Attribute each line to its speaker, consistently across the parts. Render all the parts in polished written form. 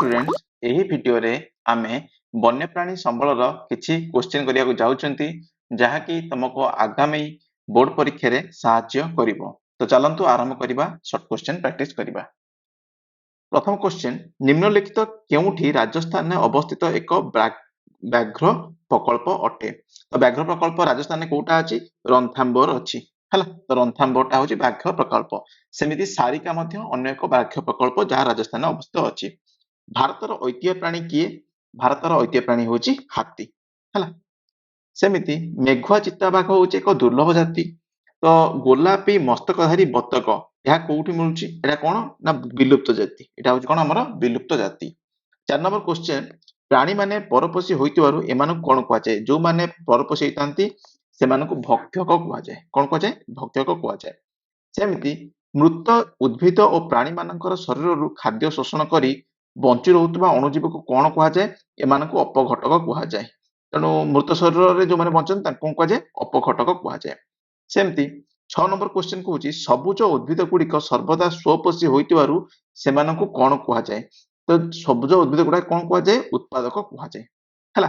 Speaker 1: Students, ଏହି ଭିଡିଓରେ ଆମେ ବନ୍ୟପ୍ରାଣୀ ସମ୍ବଳର କିଛି କ୍ୱେଶ୍ଚିନ୍ କରିବାକୁ ଯାଉଛନ୍ତି, ଯାହାକି ତମକୁ ଆଗାମୀ ବୋର୍ଡ ପରୀକ୍ଷାରେ ସାହାଯ୍ୟ କରିବ। ତ ଚାଲନ୍ତୁ ଆରମ୍ଭ କରିବା, ସର୍ଟ କ୍ୱେଶ୍ଚିନ୍ ପ୍ରାକ୍ଟିସ କରିବା। ପ୍ରଥମ କ୍ୱେଶ୍ଚିନ୍, ନିମ୍ନଲିଖିତ କେଉଁଠି ରାଜସ୍ଥାନରେ ଅବସ୍ଥିତ ଏକ ବ୍ୟାଘ୍ର ପ୍ରକଳ୍ପ ଅଟେ? ତ ବ୍ୟାଘ୍ର ପ୍ରକଳ୍ପ ରାଜସ୍ଥାନରେ କୋଉଟା ଅଛି? ରଣଥାମ୍ବୋର ଅଛି। ହେଲା, ତ ରଣଥାମ୍ବୋରଟା ହଉଛି ବ୍ୟାଘ୍ର ପ୍ରକଳ୍ପ। ସେମିତି ସାରିକା ମଧ୍ୟ ଅନ୍ୟ ଏକ ବ୍ୟାଘ୍ର ପ୍ରକଳ୍ପ, ଯାହା ରାଜସ୍ଥାନରେ ଅବସ୍ଥିତ ଅଛି। ଭାରତର ଐତିହ୍ୟ ପ୍ରାଣୀ କିଏ? ଭାରତର ଐତିହ୍ୟ ପ୍ରାଣୀ ହଉଛି ହାତୀ। ହେଲା, ସେମିତି ମେଘୁଆ ଚିତାବାଘ ହଉଛି ଏକ ଦୁର୍ଲଭ ଜାତି। ତ ଗୋଲାପୀ ମସ୍ତକଧାରୀ ବତକ ଏହା କୋଉଠି ମିଳୁଛି? ଏଇଟା କଣ ନା ବିଲୁପ୍ତ ଜାତି। ଏଇଟା ହଉଛି କଣ ଆମର ବିଲୁପ୍ତ ଜାତି। 4 ନମ୍ବର କ୍ୱେଶ୍ଚେନ୍, ପ୍ରାଣୀମାନେ ପରପୋଷୀ ହୋଇଥିବାରୁ ଏମାନଙ୍କୁ କଣ କୁହାଯାଏ? ଯୋଉମାନେ ପରପୋଷୀ ହେଇଥାନ୍ତି ସେମାନଙ୍କୁ ଭକ୍ଷକ କୁହାଯାଏ। କଣ କୁହାଯାଏ? ଭକ୍ଷକ କୁହାଯାଏ। ସେମିତି ମୃତ ଉଦ୍ଭିଦ ଓ ପ୍ରାଣୀମାନଙ୍କର ଶରୀରରୁ ଖାଦ୍ୟ ଶୋଷଣ କରି ବଞ୍ଚି ରହୁଥିବା ଅଣୁଜୀବକୁ କଣ କୁହାଯାଏ? ଏମାନଙ୍କୁ ଅପଘଟକ କୁହାଯାଏ। ତେଣୁ ମୃତ ଶରୀରରେ ଯୋଉମାନେ ବଞ୍ଚନ୍ତି ତାଙ୍କୁ କଣ କୁହାଯାଏ? ଅପଘଟକ କୁହାଯାଏ। ସେମିତି 6 ନମ୍ବର କ୍ୱେଶ୍ଚନ କହୁଛି, ସବୁଜ ଉଦ୍ଭିଦ ଗୁଡିକ ସର୍ବଦା ସ୍ୱପୋଷୀ ହୋଇଥିବାରୁ ସେମାନଙ୍କୁ କଣ କୁହାଯାଏ? ତ ସବୁଜ ଉଦ୍ଭିଦ ଗୁଡାକ କଣ କୁହାଯାଏ? ଉତ୍ପାଦକ କୁହାଯାଏ। ହେଲା,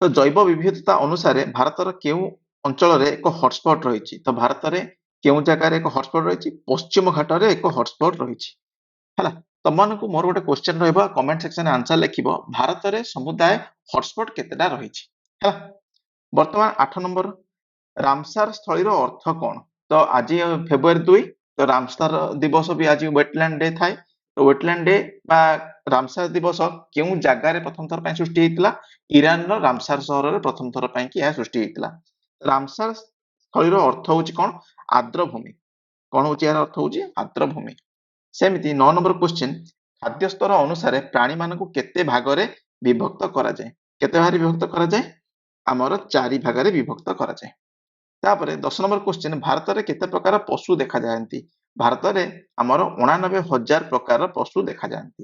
Speaker 1: ତ ଜୈବ ବିବିଧତା ଅନୁସାରେ ଭାରତର କେଉଁ ଅଞ୍ଚଳରେ ଏକ ହଟସ୍ପଟ ରହିଛି? ତ ଭାରତରେ କେଉଁ ଜାଗାରେ ଏକ ହଟସ୍ପଟ ରହିଛି? ପଶ୍ଚିମ ଘାଟରେ ଏକ ହଟସ୍ପଟ ରହିଛି। ହେଲା, ତମମାନଙ୍କୁ ମୋର ଗୋଟେ କ୍ୱେଶ୍ଚନ ରହିବ, କମେଣ୍ଟ ସେକ୍ସନରେ ଆନ୍ସର ଲେଖିବ, ଭାରତରେ ସମୁଦାୟ ହଟସ୍ପଟ କେତେଟା ରହିଛି। ହେଲା, ବର୍ତ୍ତମାନ 8 ନମ୍ବର, ରାମସାର ସ୍ଥଳୀର ଅର୍ଥ କଣ? ତ ଆଜି ଫେବୃଆରୀ 2, ତ ରାମସାର ଦିବସ ବି ଆଜି ୱେଟଲ୍ୟାଣ୍ଡ ଡେ ଥାଏ। ତ ୱେଟଲ୍ୟାଣ୍ଡ ଡେ ବା ରାମସାର ଦିବସ କେଉଁ ଜାଗାରେ ପ୍ରଥମ ଥର ପାଇଁ ସୃଷ୍ଟି ହେଇଥିଲା? ଇରାନର ରାମସାର ସହରରେ ପ୍ରଥମ ଥର ପାଇଁ କି ଏହା ସୃଷ୍ଟି ହେଇଥିଲା। ରାମସାର ସ୍ଥଳୀର ଅର୍ଥ ହଉଛି କଣ? ଆର୍ଦ୍ରଭୂମି। କଣ ହଉଛି ଏହାର ଅର୍ଥ? ହଉଛି ଆର୍ଦ୍ରଭୂମି। ସେମିତି 9 ନମ୍ବର କ୍ୱେଶ୍ଚନ, ଖାଦ୍ୟ ସ୍ତର ଅନୁସାରେ ପ୍ରାଣୀମାନଙ୍କୁ କେତେ ଭାଗରେ ବିଭକ୍ତ କରାଯାଏ? କେତେ ଭାଗରେ ବିଭକ୍ତ କରାଯାଏ? ଆମର 4 ଭାଗରେ ବିଭକ୍ତ କରାଯାଏ। ତାପରେ 10 ନମ୍ବର କ୍ୱେଶ୍ଚନ, ଭାରତରେ କେତେ ପ୍ରକାର ପଶୁ ଦେଖାଯାଆନ୍ତି? ଭାରତରେ ଆମର 89,000 ପ୍ରକାର ପଶୁ ଦେଖାଯାଆନ୍ତି।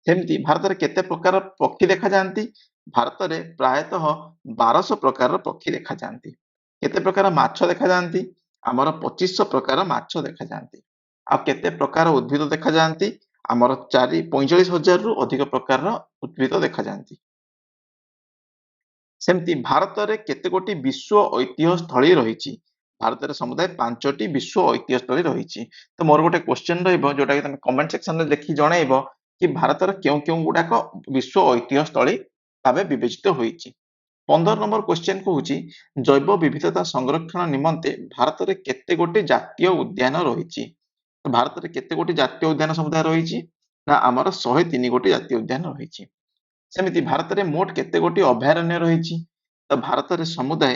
Speaker 1: ସେମିତି ଭାରତରେ କେତେ ପ୍ରକାର ପକ୍ଷୀ ଦେଖାଯାଆନ୍ତି? ଭାରତରେ ପ୍ରାୟତଃ 1200 ପ୍ରକାରର ପକ୍ଷୀ ଦେଖାଯାଆନ୍ତି। କେତେ ପ୍ରକାର ମାଛ ଦେଖାଯାଆନ୍ତି? ଆମର 2500 ପ୍ରକାର ମାଛ ଦେଖାଯାଆନ୍ତି। ଆଉ କେତେ ପ୍ରକାର ଉଦ୍ଭିଦ ଦେଖାଯାଆନ୍ତି? ଆମର 45,000ରୁ ଅଧିକ ପ୍ରକାରର ଉଦ୍ଭିଦ ଦେଖାଯାଆନ୍ତି। ସେମିତି ଭାରତରେ କେତେ ଗୋଟି ବିଶ୍ୱ ଐତିହ୍ୟ ସ୍ଥଳୀ ରହିଛି? ଭାରତରେ ସମୁଦାୟ 5ଟି ବିଶ୍ୱ ଐତିହ୍ୟ ସ୍ଥଳୀ ରହିଛି। ତ ମୋର ଗୋଟେ କ୍ୱେଶ୍ଚନ ରହିବ, ଯୋଉଟା କି ତମେ କମେଣ୍ଟ ସେକ୍ସନରେ ଲେଖି ଜଣେଇବ କି ଭାରତର କେଉଁ କେଉଁ ଗୁଡାକ ବିଶ୍ୱ ଐତିହ୍ୟ ସ୍ଥଳୀ ଭାବେ ବିବେଚିତ ହୋଇଛି। 15 ନମ୍ବର କ୍ୱେଶ୍ଚନ କହୁଛି, ଜୈବ ବିବିଧତା ସଂରକ୍ଷଣ ନିମନ୍ତେ ଭାରତରେ କେତେ ଗୋଟି ଜାତୀୟ ଉଦ୍ୟାନ ରହିଛି? ତ ଭାରତରେ କେତେ ଗୋଟି ଜାତୀୟ ଉଦ୍ୟାନ ସମୁଦାୟ ରହିଛି ନା ଆମର 103 ଗୋଟି ଜାତୀୟ ଉଦ୍ୟାନ ରହିଛି। ସେମିତି ଭାରତରେ ମୋଟ କେତେ ଗୋଟି ଅଭୟାରଣ୍ୟ ରହିଛି? ତ ଭାରତରେ ସମୁଦାୟ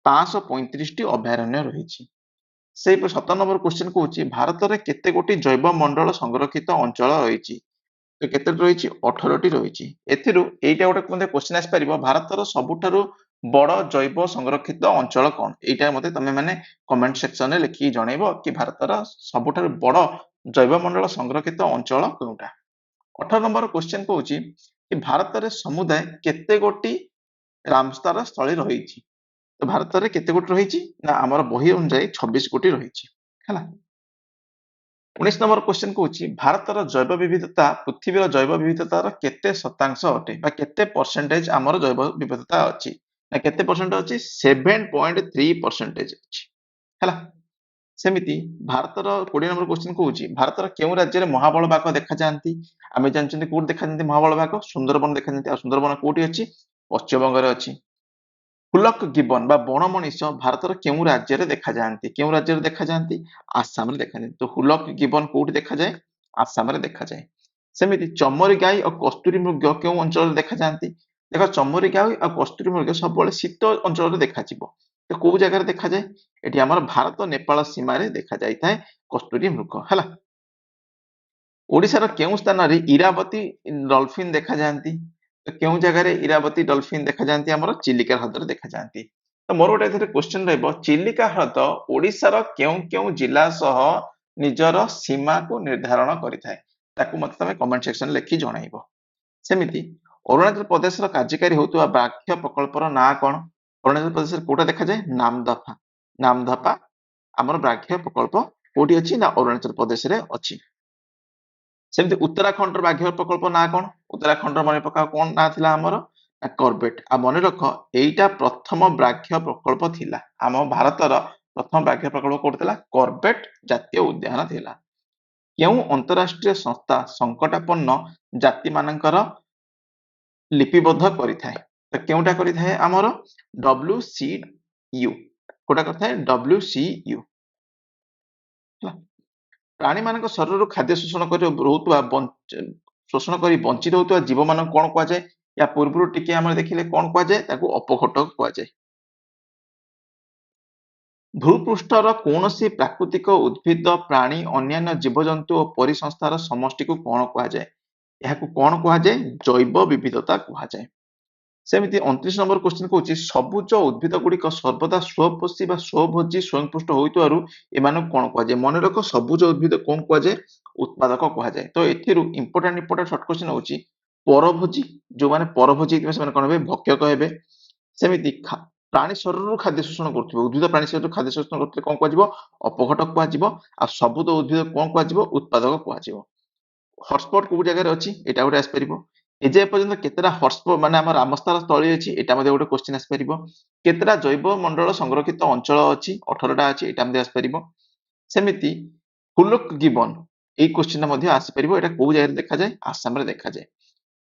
Speaker 1: 535ଟି ଅଭୟାରଣ୍ୟ ରହିଛି। ସେହିପରି 17 ନମ୍ବର କ୍ୱେଶ୍ଚନ କହୁଛି, ଭାରତରେ କେତେ ଗୋଟି ଜୈବ ମଣ୍ଡଳ ସଂରକ୍ଷିତ ଅଞ୍ଚଳ ରହିଛି? ତ କେତେଟି ରହିଛି? 18ଟି ରହିଛି। ଏଥିରୁ ଏଇଟା ଗୋଟେ ମଧ୍ୟ କ୍ୱେଶ୍ଚନ ଆସିପାରିବ, ଭାରତର ସବୁଠାରୁ ବଡ ଜୈବ ସଂରକ୍ଷିତ ଅଞ୍ଚଳ କଣ? ଏଇଟା ମତେ ତମେ ମାନେ କମେଣ୍ଟ ସେକ୍ସନରେ ଲେଖିକି ଜଣେଇବ କି ଭାରତର ସବୁଠାରୁ ବଡ ଜୈବ ମଣ୍ଡଳ ସଂରକ୍ଷିତ ଅଞ୍ଚଳ କେଉଁଟା। 18 ନମ୍ବର କ୍ୱେଶ୍ଚନ କହୁଛି କି ଭାରତରେ ସମୁଦାୟ କେତେ ଗୋଟି ରାମସାର ସ୍ଥଳୀ ରହିଛି? ତ ଭାରତରେ କେତେ ଗୋଟି ରହିଛି ନା ଆମର ବହି ଅନୁଯାୟୀ 26 ଗୋଟି ରହିଛି। ହେଲା, 19 ନମ୍ବର କ୍ୱେଶ୍ଚନ କହୁଛି, ଭାରତର ଜୈବ ବିବିଧତା ପୃଥିବୀର ଜୈବ ବିବିଧତାର କେତେ ଶତାଂଶ ଅଟେ ବା କେତେ ପରସେଣ୍ଟେଜ ଆମର ଜୈବ ବିବିଧତା ଅଛି ନା କେତେ ପରସେଣ୍ଟ ଅଛି? 7.3% ଅଛି। ହେଲା, ସେମିତି ଭାରତର 20 ନମ୍ବର କ୍ୱେଶ୍ଚନ କହୁଛି, ଭାରତର କେଉଁ ରାଜ୍ୟରେ ମହାବଳ ବାଘ ଦେଖାଯାଆନ୍ତି? ଆମେ ଜାଣିଛନ୍ତି କୋଉଠି ଦେଖାଯାଆନ୍ତି ମହାବଳ ବାଘ? ସୁନ୍ଦରବନ ଦେଖାଯାଆନ୍ତି। ଆଉ ସୁନ୍ଦରବନ କୋଉଠି ଅଛି? ପଶ୍ଚିମବଙ୍ଗରେ ଅଛି। ହୁଲକ ଗିବନ ବା ବଣ ମଣିଷ ଭାରତର କେଉଁ ରାଜ୍ୟରେ ଦେଖାଯାଆନ୍ତି? କେଉଁ ରାଜ୍ୟରେ ଦେଖାଯାଆନ୍ତି? ଆସାମରେ ଦେଖାଯାଆନ୍ତି। ତ ହୁଲକ ଗିବନ କୋଉଠି ଦେଖାଯାଏ? ଆସାମରେ ଦେଖାଯାଏ। ସେମିତି ଚମରି ଗାଈ ଓ କସ୍ତୁରୀ ମୃଗ କେଉଁ ଅଞ୍ଚଳରେ ଦେଖାଯାଆନ୍ତି? ଦେଖ, ଚମରି ଗାଈ ଆଉ କସ୍ତୁରୀ ମୃଗ ସବୁବେଳେ ଶୀତ ଅଞ୍ଚଳରେ ଦେଖାଯିବ। ତ କୋଉ ଜାଗାରେ ଦେଖାଯାଏ? ଏଠି ଆମର ଭାରତ ନେପାଳ ସୀମାରେ ଦେଖାଯାଇଥାଏ କସ୍ତୁରୀ ମୃଗ। ହେଲା, ଓଡିଶାର କେଉଁ ସ୍ଥାନରେ ଇରାବତୀ ଡଲଫିନ ଦେଖାଯାଆନ୍ତି? ତ କେଉଁ ଜାଗାରେ ଇରାବତୀ ଡଲଫିନ ଦେଖାଯାଆନ୍ତି? ଆମର ଚିଲିକା ହ୍ରଦରେ ଦେଖାଯାଆନ୍ତି। ତ ମୋର ଗୋଟେ ଏଥିରେ କ୍ୱେଶ୍ଚନ ରହିବ, ଚିଲିକା ହ୍ରଦ ଓଡିଶାର କେଉଁ କେଉଁ ଜିଲ୍ଲା ସହ ନିଜର ସୀମାକୁ ନିର୍ଦ୍ଧାରଣ କରିଥାଏ? ତାକୁ ମତେ ତମେ କମେଣ୍ଟ ସେକ୍ସନରେ ଲେଖି ଜଣାଇବ। ସେମିତି ଅରୁଣାଚଳ ପ୍ରଦେଶର କାର୍ଯ୍ୟକାରୀ ହେଉଥିବା ବ୍ୟାଘ୍ର ପ୍ରକଳ୍ପର ନାଁ କଣ? ଅରୁଣାଚଳ ପ୍ରଦେଶରେ କୋଉଟା ଦେଖାଯାଏ? ନାମଦଫା। ନାମଦଫା ଆମର ବ୍ୟାଘ୍ର ପ୍ରକଳ୍ପ କୋଉଠି ଅଛି ନା ଅରୁଣାଚଳ ପ୍ରଦେଶରେ ଅଛି। ସେମିତି ଉତ୍ତରାଖଣ୍ଡର ବ୍ୟାଘ୍ର ପ୍ରକଳ୍ପ ନାଁ କଣ? ଉତ୍ତରାଖଣ୍ଡର ମନେ ପକାଅ କଣ ନାଁ ଥିଲା ଆମର? ନା କର୍ବେଟ। ଆଉ ମନେ ରଖ ଏଇଟା ପ୍ରଥମ ବ୍ୟାଘ୍ର ପ୍ରକଳ୍ପ ଥିଲା। ଆମ ଭାରତର ପ୍ରଥମ ବ୍ୟାଘ୍ର ପ୍ରକଳ୍ପ କୋଉଠି ଥିଲା? କର୍ବେଟ ଜାତୀୟ ଉଦ୍ୟାନ ଥିଲା। କେଉଁ ଅନ୍ତରାଷ୍ଟ୍ରୀୟ ସଂସ୍ଥା ସଙ୍କଟାପନ୍ନ ଜାତିମାନଙ୍କର ଲିପିବଦ୍ଧ କରିଥାଏ? ତ କେଉଁଟା କରିଥାଏ ଆମର? WCU। କୋଉଟା କରିଥାଏ? WCU। ହେଲା। ପ୍ରାଣୀମାନଙ୍କ ଶରୀରରୁ ଖାଦ୍ୟ ଶୋଷଣ କରି ରହୁଥିବା, ଶୋଷଣ କରି ବଞ୍ଚି ରହୁଥିବା ଜୀବମାନଙ୍କୁ କଣ କୁହାଯାଏ? ୟା ପୂର୍ବରୁ ଟିକେ ଆମେ ଦେଖିଲେ କଣ କୁହାଯାଏ? ତାକୁ ଅପଘଟକ କୁହାଯାଏ। ଭୂପୃଷ୍ଠର କୌଣସି ପ୍ରାକୃତିକ ଉଦ୍ଭିଦ, ପ୍ରାଣୀ, ଅନ୍ୟାନ୍ୟ ଜୀବଜନ୍ତୁ ଓ ପରିସଂସ୍ଥାର ସମଷ୍ଟିକୁ କଣ କୁହାଯାଏ? ଏହାକୁ କଣ କୁହାଯାଏ? ଜୈବ ବିବିଧତା କୁହାଯାଏ। ସେମିତି 29 ନମ୍ବର କ୍ୱେଶ୍ଚିନ୍ କହୁଛି ସବୁଜ ଉଦ୍ଭିଦ ଗୁଡ଼ିକ ସର୍ବଦା ସ୍ୱପୋଷୀ ବା ସ୍ୱଭୋଜୀ ସ୍ୱୟଂପୁଷ୍ଟ ହୋଇଥିବାରୁ ଏମାନଙ୍କୁ କଣ କୁହାଯାଏ? ମନେ ରଖ ସବୁଜ ଉଦ୍ଭିଦ କଣ କୁହାଯାଏ? ଉତ୍ପାଦକ କୁହାଯାଏ। ତ ଏଥିରୁ ଇମ୍ପୋର୍ଟାଣ୍ଟ ଇମ୍ପୋର୍ଟାଣ୍ଟ ସର୍ଟ କ୍ୱେଶ୍ଚିନ୍ ହଉଛି ପରଭୋଜୀ, ଯୋଉମାନେ ପରଭୋଜୀ ହେଇଥିବେ ସେମାନେ କଣ ହେବେ? ଭକ୍ଷକ ହେବେ। ସେମିତି ପ୍ରାଣୀ ଶରୀରରୁ ଖାଦ୍ୟ ଶୋଷଣ କରୁଥିବେ, ଉଦ୍ଭିଦ ପ୍ରାଣୀ ଶରୀରରୁ ଖାଦ୍ୟ ଶୋଷଣ କରୁଥିଲେ କଣ କୁହାଯିବ? ଅପଘଟକ କୁହାଯିବ। ଆଉ ସବୁଜ ଉଦ୍ଭିଦ କଣ କୁହାଯିବ? ଉତ୍ପାଦକ କୁହାଯିବ। ହଟସ୍ପଟ କୋଉ ଜାଗାରେ ଅଛି? ଏଇଟା ଗୋଟେ ଆସିପାରିବ। ଏଯାଏ ପର୍ଯ୍ୟନ୍ତ କେତେଟା ହଟସ୍ପଟ ମାନେ ଆମ ରାମସାର ସ୍ଥଳୀ ଅଛି, ଏଇଟା ମଧ୍ୟ ଗୋଟେ କ୍ୱେଶ୍ଚିନ୍ ଆସିପାରିବ। କେତେଟା ଜୈବ ମଣ୍ଡଳ ସଂରକ୍ଷିତ ଅଞ୍ଚଳ ଅଛି? 18ଟା ଅଛି, ଏଇଟା ମଧ୍ୟ ଆସିପାରିବ। ସେମିତି ହୁଲକ ଗିବନ ଏଇ କ୍ୱେଶ୍ଚିନ୍ ମଧ୍ୟ ଆସିପାରିବ। ଏଇଟା କୋଉ ଜାଗାରେ ଦେଖାଯାଏ? ଆସାମରେ ଦେଖାଯାଏ।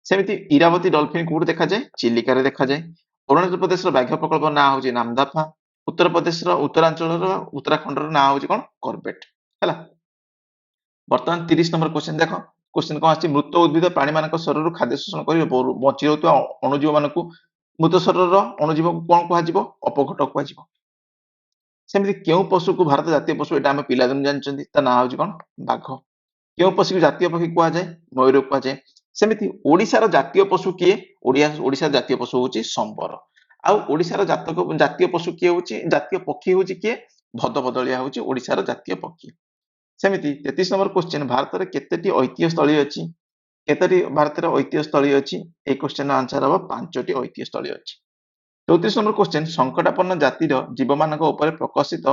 Speaker 1: ସେମିତି ଇରାବତୀ ଡଲଫିନ୍ କୋଉଠି ଦେଖାଯାଏ? ଚିଲିକାରେ ଦେଖାଯାଏ। ଅରୁଣାଚଳ ପ୍ରଦେଶର ବ୍ୟାଘ୍ର ପ୍ରକଳ୍ପ ନାଁ ହଉଛି ନାମଦାଫା। ଉତ୍ତରପ୍ରଦେଶର ଉତ୍ତରାଞ୍ଚଳର ଉତ୍ତରାଖଣ୍ଡର ନାଁ ହଉଛି କଣ? କର୍ବେଟ। ହେଲା। ବର୍ତ୍ତମାନ 30 ନମ୍ବର କ୍ୱେଶ୍ଚିନ୍ ଦେଖ। କ୍ୱେଶ୍ଚିନ୍ କଣ ଆସିଛି? ମୃତ ଉଦ୍ଭିଦ ପ୍ରାଣୀମାନଙ୍କ ଶରୀରରୁ ଖାଦ୍ୟ ଶୋଷଣ କରି ବଞ୍ଚି ରହୁଥିବା ଅଣୁଜୀବ ମାନଙ୍କୁ, ମୃତ ଶରୀରର ଅଣୁଜୀବକୁ କଣ କୁହାଯିବ? ଅପଘଟକ କୁହାଯିବ। ସେମିତି କେଉଁ ପଶୁକୁ ଭାରତ ଜାତୀୟ ପଶୁ? ଏଇଟା ଆମେ ପିଲାଦିନୁ ଜାଣିଛନ୍ତି, ତା ନାଁ ହଉଛି କଣ? ବାଘ। କେଉଁ ପଶୁକୁ ଜାତୀୟ ପକ୍ଷୀ କୁହାଯାଏ? ମୟୂର କୁହାଯାଏ। ସେମିତି ଓଡ଼ିଶାର ଜାତୀୟ ପଶୁ କିଏ? ଓଡ଼ିଶାର ଜାତୀୟ ପଶୁ ହଉଛି ସମ୍ବର। ଆଉ ଓଡ଼ିଶାର ଜାତୀୟ ପଶୁ କିଏ ହଉଛି? ଜାତୀୟ ପକ୍ଷୀ ହଉଛି କିଏ? ଭଦଭଦଳିଆ ହଉଛି ଓଡ଼ିଶାର ଜାତୀୟ ପକ୍ଷୀ। ସେମିତି 33 ନମ୍ବର କ୍ୱେଶ୍ଚିନ୍, ଭାରତରେ କେତେଟି ଐତିହ୍ୟ ସ୍ଥଳୀ ଅଛି? କେତେଟି ଭାରତରେ ଐତିହ୍ୟ ସ୍ଥଳୀ ଅଛି? ଏଇ କ୍ୱେଶ୍ଚିନ୍ ର ଆନ୍ସର ହବ 5ଟି ଐତିହ୍ୟ ସ୍ଥଳୀ ଅଛି। 34 ନମ୍ବର କ୍ୱେଶ୍ଚିନ୍, ସଙ୍କଟାପନ୍ନ ଜାତିର ଜୀବମାନଙ୍କ ଉପରେ ପ୍ରକାଶିତ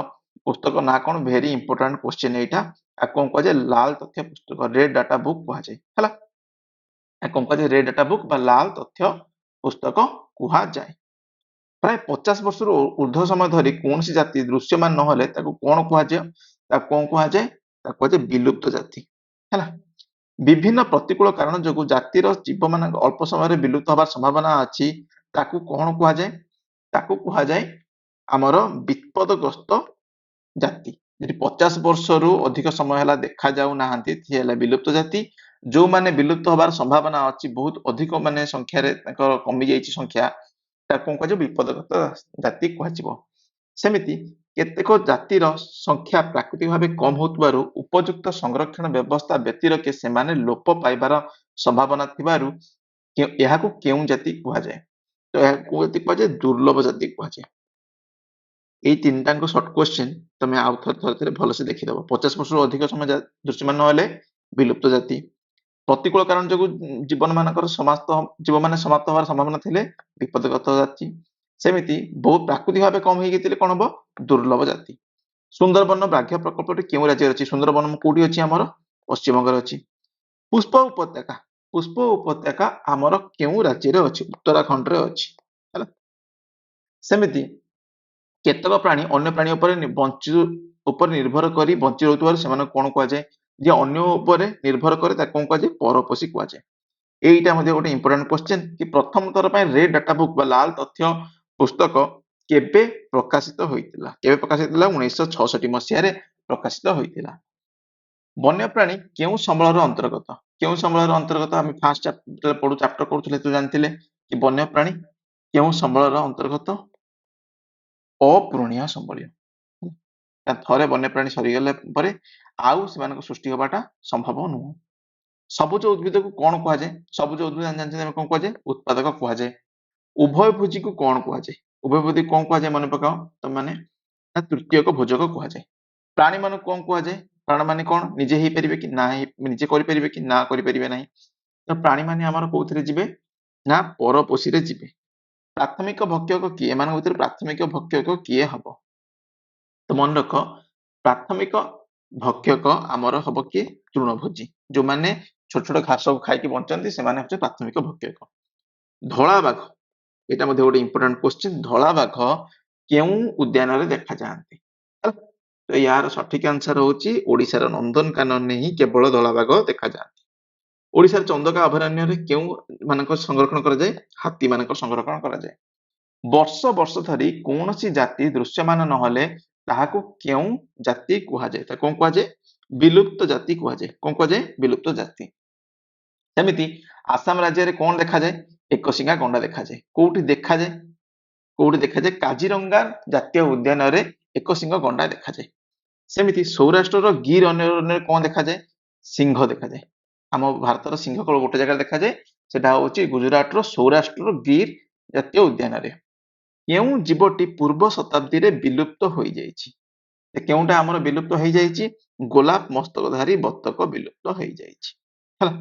Speaker 1: ପୁସ୍ତକ ନାଁ କଣ? ଭେରି ଇମ୍ପୋର୍ଟାଣ୍ଟ କ୍ୱେଶ୍ଚିନ୍ ଏଇଟା। ଆଉ କଣ କୁହାଯାଏ? ଲାଲ ତଥ୍ୟ ପୁସ୍ତକ, ରେଡ୍ ଡାଟା ବୁକ୍ କୁହାଯାଏ। ହେଲା, ଆଉ କଣ କୁହାଯାଏ? ରେଡ୍ ଡାଟା ବୁକ୍ ବା ଲାଲ ତଥ୍ୟ ପୁସ୍ତକ କୁହାଯାଏ। ପ୍ରାୟ 50 ବର୍ଷରୁ ଉର୍ଦ୍ଧ୍ୱ ସମୟ ଧରି କୌଣସି ଜାତି ଦୃଶ୍ୟମାନ ନହେଲେ ତାକୁ କଣ କୁହାଯାଏ? ତାକୁ କଣ କୁହାଯାଏ? ତାକୁ କୁହାଯାଏ ବିଲୁପ୍ତ ଜାତି। ହେଲା, ବିଭିନ୍ନ ପ୍ରତିକୂଳ କାରଣ ଯୋଗୁଁ ଜାତିର ଜୀବମାନଙ୍କ ଅଳ୍ପ ସମୟରେ ବିଲୁପ୍ତ ହବାର ସମ୍ଭାବନା ଅଛି, ତାକୁ କଣ କୁହାଯାଏ? ତାକୁ କୁହାଯାଏ ଆମର ବିପଦଗ୍ରସ୍ତ ଜାତି। ଯଦି 50 ବର୍ଷରୁ ଅଧିକ ସମୟ ହେଲା ଦେଖାଯାଉ ନାହାନ୍ତି, ସିଏ ହେଲା ବିଲୁପ୍ତ ଜାତି। ଯୋଉମାନେ ବିଲୁପ୍ତ ହବାର ସମ୍ଭାବନା ଅଛି, ବହୁତ ଅଧିକ ମାନେ ସଂଖ୍ୟାରେ ତାଙ୍କର କମିଯାଇଛି ସଂଖ୍ୟା, ତାକୁ କଣ କୁହାଯିବ? ବିପଦଗ୍ରସ୍ତ ଜାତି କୁହାଯିବ। ସେମିତି କେତେକ ଜାତିର ସଂଖ୍ୟା ପ୍ରାକୃତିକ ଭାବେ କମ ହେଉଥିବାରୁ ଉପଯୁକ୍ତ ସଂରକ୍ଷଣ ବ୍ୟବସ୍ଥା ବ୍ୟତିରେକେ ସେମାନେ ଲୋପ ପାଇବାର ସମ୍ଭାବନା ଥିବାରୁ ଏହାକୁ କେଉଁ ଜାତି କୁହାଯାଏ? ତ ଏହାକୁ କୋଉ ଜାତି କୁହାଯାଏ? ଦୁର୍ଲଭ ଜାତି କୁହାଯାଏ। ଏଇ ତିନିଟାଙ୍କ ସର୍ଟ କ୍ୱେଶ୍ଚିନ୍ ତମେ ଆଉ ଥରେ ଥରେ ଥରେ ଭଲସେ ଦେଖିଦବ। 50 ବର୍ଷରୁ ଅଧିକ ସମୟ ଦୃଶ୍ୟମାନ ନହେଲେ ବିଲୁପ୍ତ ଜାତି। ପ୍ରତିକୂଳ କାରଣ ଯୋଗୁଁ ଜୀବନମାନଙ୍କର ସମାପ୍ତ ଜୀବମାନେ ସମାପ୍ତ ହବାର ସମ୍ଭାବନା ଥିଲେ ବିପଦଗତ ଜାତି। ସେମିତି ବହୁତ ପ୍ରାକୃତିକ ଭାବେ କମ ହେଇଯାଇଥିଲେ କଣ ହବ? ଦୁର୍ଲଭ ଜାତି। ସୁନ୍ଦରବନ ବ୍ୟାଘ୍ର ପ୍ରକଳ୍ପଟି କେଉଁ ରାଜ୍ୟରେ ଅଛି? ସୁନ୍ଦରବନ କୋଉଠି ଅଛି? ଆମର ପଶ୍ଚିମବଙ୍ଗରେ ଅଛି। ପୁଷ୍ପ ଉପତ୍ୟକା, ପୁଷ୍ପ ଉପତ୍ୟକା ଆମର କେଉଁ ରାଜ୍ୟରେ ଅଛି? ଉତ୍ତରାଖଣ୍ଡରେ ଅଛି। ହେଲା, ସେମିତି କେତେକ ପ୍ରାଣୀ ଅନ୍ୟ ପ୍ରାଣୀ ଉପରେ ବଞ୍ଚି ଉପରେ ନିର୍ଭର କରି ବଞ୍ଚି ରହୁଥିବାରୁ ସେମାନଙ୍କୁ କଣ କୁହାଯାଏ? ଯିଏ ଅନ୍ୟ ଉପରେ ନିର୍ଭର କରେ ତାକୁ କଣ କୁହାଯାଏ? ପରପୋଷୀ କୁହାଯାଏ। ଏଇଟା ମଧ୍ୟ ଗୋଟେ ଇମ୍ପୋର୍ଟାଣ୍ଟ କ୍ୱେଶ୍ଚିନ୍ କି ପ୍ରଥମ ଥର ପାଇଁ ରେଡ୍ ଡାଟା ବୁକ୍ ବା ଲାଲ ତଥ୍ୟ ପୁସ୍ତକ କେବେ ପ୍ରକାଶିତ ହୋଇଥିଲା? କେବେ ପ୍ରକାଶିତ ହୋଇଥିଲା? 1966 ମସିହାରେ ପ୍ରକାଶିତ ହୋଇଥିଲା। ବନ୍ୟପ୍ରାଣୀ କେଉଁ ସମ୍ବଳର ଅନ୍ତର୍ଗତ? କେଉଁ ସମ୍ବଳର ଅନ୍ତର୍ଗତ? ଆମେ ଫାଷ୍ଟ ଯେତେବେଳେ ପଢୁ ଚାପ୍ଟର କରୁଥିଲେ ତ ଜାଣିଥିଲେ କି ବନ୍ୟପ୍ରାଣୀ କେଉଁ ସମ୍ବଳର ଅନ୍ତର୍ଗତ? ଅପୂରଣୀୟ ସମ୍ବଳୀୟ। ଥରେ ବନ୍ୟପ୍ରାଣୀ ସରିଗଲା ପରେ ଆଉ ସେମାନଙ୍କ ସୃଷ୍ଟି ହବାଟା ସମ୍ଭବ ନୁହଁ। ସବୁଜ ଉଦ୍ଭିଦକୁ କଣ କୁହାଯାଏ? ସବୁଜ ଉଦ୍ଭିଦ ଜାଣିଛନ୍ତି ଆମେ କଣ କୁହାଯାଏ? ଉତ୍ପାଦକ କୁହାଯାଏ। ଉଭୟ ଭୋଜୀକୁ କଣ କୁହାଯାଏ? ଉଭୟ ଭୋଜୀ କଣ କୁହାଯାଏ ମନେ ପକାଅ ତମେମାନେ? ନା ତୃତୀୟକ ଭୋଜକ କୁହାଯାଏ। ପ୍ରାଣୀ ମାନଙ୍କୁ କଣ କୁହାଯାଏ? ପ୍ରାଣୀ ମାନେ କଣ ନିଜେ ହେଇପାରିବେ କି ନା ନିଜେ କରିପାରିବେ କି ନା କରିପାରିବେ ନାହିଁ? ତ ପ୍ରାଣୀ ମାନେ ଆମର କୋଉଥିରେ ଯିବେ? ନା ପରପୋଷୀରେ ଯିବେ। ପ୍ରାଥମିକ ଭକ୍ଷକ କିଏ? ଏମାନଙ୍କ ଭିତରେ ପ୍ରାଥମିକ ଭକ୍ଷକ କିଏ ହବ? ତ ମନେ ରଖ ପ୍ରାଥମିକ ଭକ୍ଷକ ଆମର ହବ କିଏ? ତୃଣଭୋଜୀ। ଯୋଉମାନେ ଛୋଟ ଛୋଟ ଘାସକୁ ଖାଇକି ବଞ୍ଚନ୍ତି, ସେମାନେ ହଉଛନ୍ତି ପ୍ରାଥମିକ ଭକ୍ଷକ। ଧଳା ବାଘ, ଏଇଟା ମଧ୍ୟ ଗୋଟେ ଇମ୍ପୋର୍ଟାଣ୍ଟ କ୍ୱେଶ୍ଚିନ୍। ଧଳା ବାଘ କେଉଁ ଉଦ୍ୟାନରେ ଦେଖାଯାଆନ୍ତି? ହେଲା, ତ ୟାର ସଠିକ ଆନ୍ସର ହଉଛି ଓଡିଶାର ନନ୍ଦନକାନନରେ ହିଁ କେବଳ ଧଳା ବାଘ ଦେଖାଯାଆନ୍ତି। ଓଡିଶାର ଚନ୍ଦକା ଅଭୟାରଣ୍ୟରେ କେଉଁ ମାନଙ୍କ ସଂରକ୍ଷଣ କରାଯାଏ? ହାତୀ ମାନଙ୍କର ସଂରକ୍ଷଣ କରାଯାଏ। ବର୍ଷ ବର୍ଷ ଧରି କୌଣସି ଜାତି ଦୃଶ୍ୟମାନ ନହେଲେ ତାହାକୁ କେଉଁ ଜାତି କୁହାଯାଏ? ତାକୁ କଣ କୁହାଯାଏ? ବିଲୁପ୍ତ ଜାତି କୁହାଯାଏ। କଣ କୁହାଯାଏ? ବିଲୁପ୍ତ ଜାତି। ସେମିତି ଆସାମ ରାଜ୍ୟରେ କଣ ଦେଖାଯାଏ? ଏକଶିଙ୍ଗା ଗଣ୍ଡା ଦେଖାଯାଏ। କୋଉଠି ଦେଖାଯାଏ? କୋଉଠି ଦେଖାଯାଏ? କାଜିରଙ୍ଗା ଜାତୀୟ ଉଦ୍ୟାନରେ ଏକଶିଙ୍ଗ ଗଣ୍ଡା ଦେଖାଯାଏ। ସେମିତି ସୌରାଷ୍ଟ୍ରର ଗିର୍ ଅରଣ୍ୟରେ କଣ ଦେଖାଯାଏ? ସିଂହ ଦେଖାଯାଏ। ଆମ ଭାରତର ସିଂହ କେବଳ ଗୋଟେ ଜାଗାରେ ଦେଖାଯାଏ, ସେଟା ହଉଛି ଗୁଜୁରାଟର ସୌରାଷ୍ଟ୍ରର ଗିର୍ ଜାତୀୟ ଉଦ୍ୟାନରେ। କେଉଁ ଜୀବଟି ପୂର୍ବ ଶତାବ୍ଦୀରେ ବିଲୁପ୍ତ ହୋଇଯାଇଛି? କେଉଁଟା ଆମର ବିଲୁପ୍ତ ହେଇଯାଇଛି? ଗୋଲାପ ମସ୍ତକଧାରୀ ବତକ ବିଲୁପ୍ତ ହେଇଯାଇଛି। ହେଲା,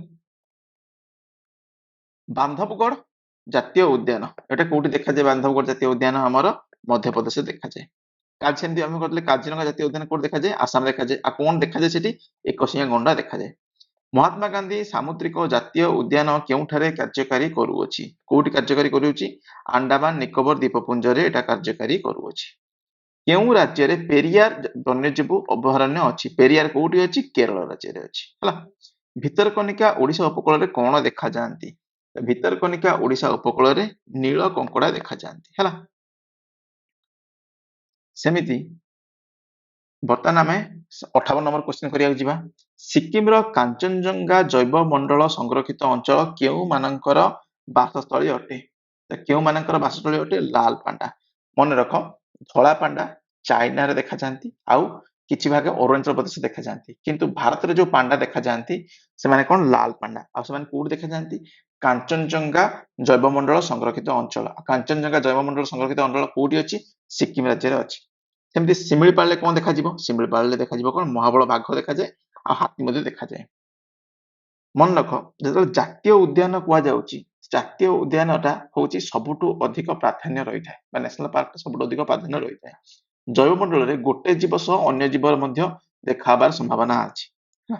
Speaker 1: ବାନ୍ଧବଗଡ଼ ଜାତୀୟ ଉଦ୍ୟାନ ଏଟା କୋଉଠି ଦେଖାଯାଏ? ବାନ୍ଧବଗଡ଼ ଜାତୀୟ ଉଦ୍ୟାନ ଆମର ମଧ୍ୟପ୍ରଦେଶରେ ଦେଖାଯାଏ। ସେମିତି ଆମେ କରିଥିଲେ କାଜିରଙ୍ଗା ଜାତୀୟ ଉଦ୍ୟାନ କୋଉଠି ଦେଖାଯାଏ? ଆସାମ ଦେଖାଯାଏ। ଆଉ କଣ ଦେଖାଯାଏ ସେଠି? ଏକଶିଙ୍ଗା ଗଣ୍ଡା ଦେଖାଯାଏ। ମହାତ୍ମା ଗାନ୍ଧୀ ସାମୁଦ୍ରିକ ଜାତୀୟ ଉଦ୍ୟାନ କେଉଁଠାରେ କାର୍ଯ୍ୟକାରୀ କରୁଅଛି? କୋଉଠି କାର୍ଯ୍ୟକାରୀ କରୁଅଛି? ଆଣ୍ଡାମାନ ନିକୋବର ଦ୍ୱୀପପୁଞ୍ଜରେ ଏଟା କାର୍ଯ୍ୟକାରୀ କରୁଅଛି। କେଉଁ ରାଜ୍ୟରେ ପେରିୟାର ବନ୍ୟଜୀବ ଅଭୟାରଣ୍ୟ ଅଛି? ପେରିୟାର କୋଉଠି ଅଛି? କେରଳ ରାଜ୍ୟରେ ଅଛି। ହେଲା, ଭିତରକନିକା ଓଡିଶା ଉପକୂଳରେ କଣ ଦେଖାଯାଆନ୍ତି? ଭିତରକନିକା ଓଡିଶା ଉପକୂଳରେ ନୀଳ କଙ୍କଡା ଦେଖାଯାଆନ୍ତି। ହେଲା, ସେମିତି ବର୍ତ୍ତମାନ ଆମେ 58 ନମ୍ବର କ୍ୱେଶ୍ଚିନ୍ କରିବାକୁ ଯିବା। ସିକିମର କାଞ୍ଚନଜଙ୍ଗା ଜୈବ ମଣ୍ଡଳ ସଂରକ୍ଷିତ ଅଞ୍ଚଳ କେଉଁମାନଙ୍କର ବାସସ୍ଥଳୀ ଅଟେ? କେଉଁମାନଙ୍କର ବାସସ୍ଥଳୀ ଅଟେ? ଲାଲ ପାଣ୍ଡା। ମନେ ରଖ, ଧଳା ପାଣ୍ଡା ଚାଇନାରେ ଦେଖାଯାଆନ୍ତି ଆଉ କିଛି ଭାଗ ଅରୁଣାଚଳ ପ୍ରଦେଶ ଦେଖାଯାଆନ୍ତି, କିନ୍ତୁ ଭାରତରେ ଯୋଉ ପାଣ୍ଡା ଦେଖାଯାଆନ୍ତି ସେମାନେ କଣ? ଲାଲ ପାଣ୍ଡା। ଆଉ ସେମାନେ କୋଉଠି ଦେଖାଯାଆନ୍ତି? କାଞ୍ଚନଜଙ୍ଗା ଜୈବମଣ୍ଡଳ ସଂରକ୍ଷିତ ଅଞ୍ଚଳ। କାଞ୍ଚନଜଙ୍ଗା ଜୈବମଣ୍ଡଳ ସଂରକ୍ଷିତ ଅଞ୍ଚଳ କୋଉଠି ଅଛି? ସିକିମ ରାଜ୍ୟରେ ଅଛି। ସେମିତି ଶିମିଳିପାଳରେ କଣ ଦେଖାଯିବ? ଶିମିଳିପାଳରେ ଦେଖାଯିବ କଣ? ମହାବଳ ବାଘ ଦେଖାଯାଏ ଆଉ ହାତୀ ମଧ୍ୟ ଦେଖାଯାଏ। ମନେ ରଖ, ଯେତେବେଳେ ଜାତୀୟ ଉଦ୍ୟାନ କୁହାଯାଉଛି, ଜାତୀୟ ଉଦ୍ୟାନଟା ହଉଛି ସବୁଠୁ ଅଧିକ ପ୍ରାଧାନ୍ୟ ରହିଥାଏ, ବା ନ୍ୟାସନାଲ ପାର୍କ ସବୁଠୁ ଅଧିକ ପ୍ରାଧାନ୍ୟ ରହିଥାଏ। ଜୈବମଣ୍ଡଳରେ ଗୋଟେ ଜୀବ ସହ ଅନ୍ୟ ଜୀବର ମଧ୍ୟ ଦେଖା ହବାର ସମ୍ଭାବନା ଅଛି। ହେଲା,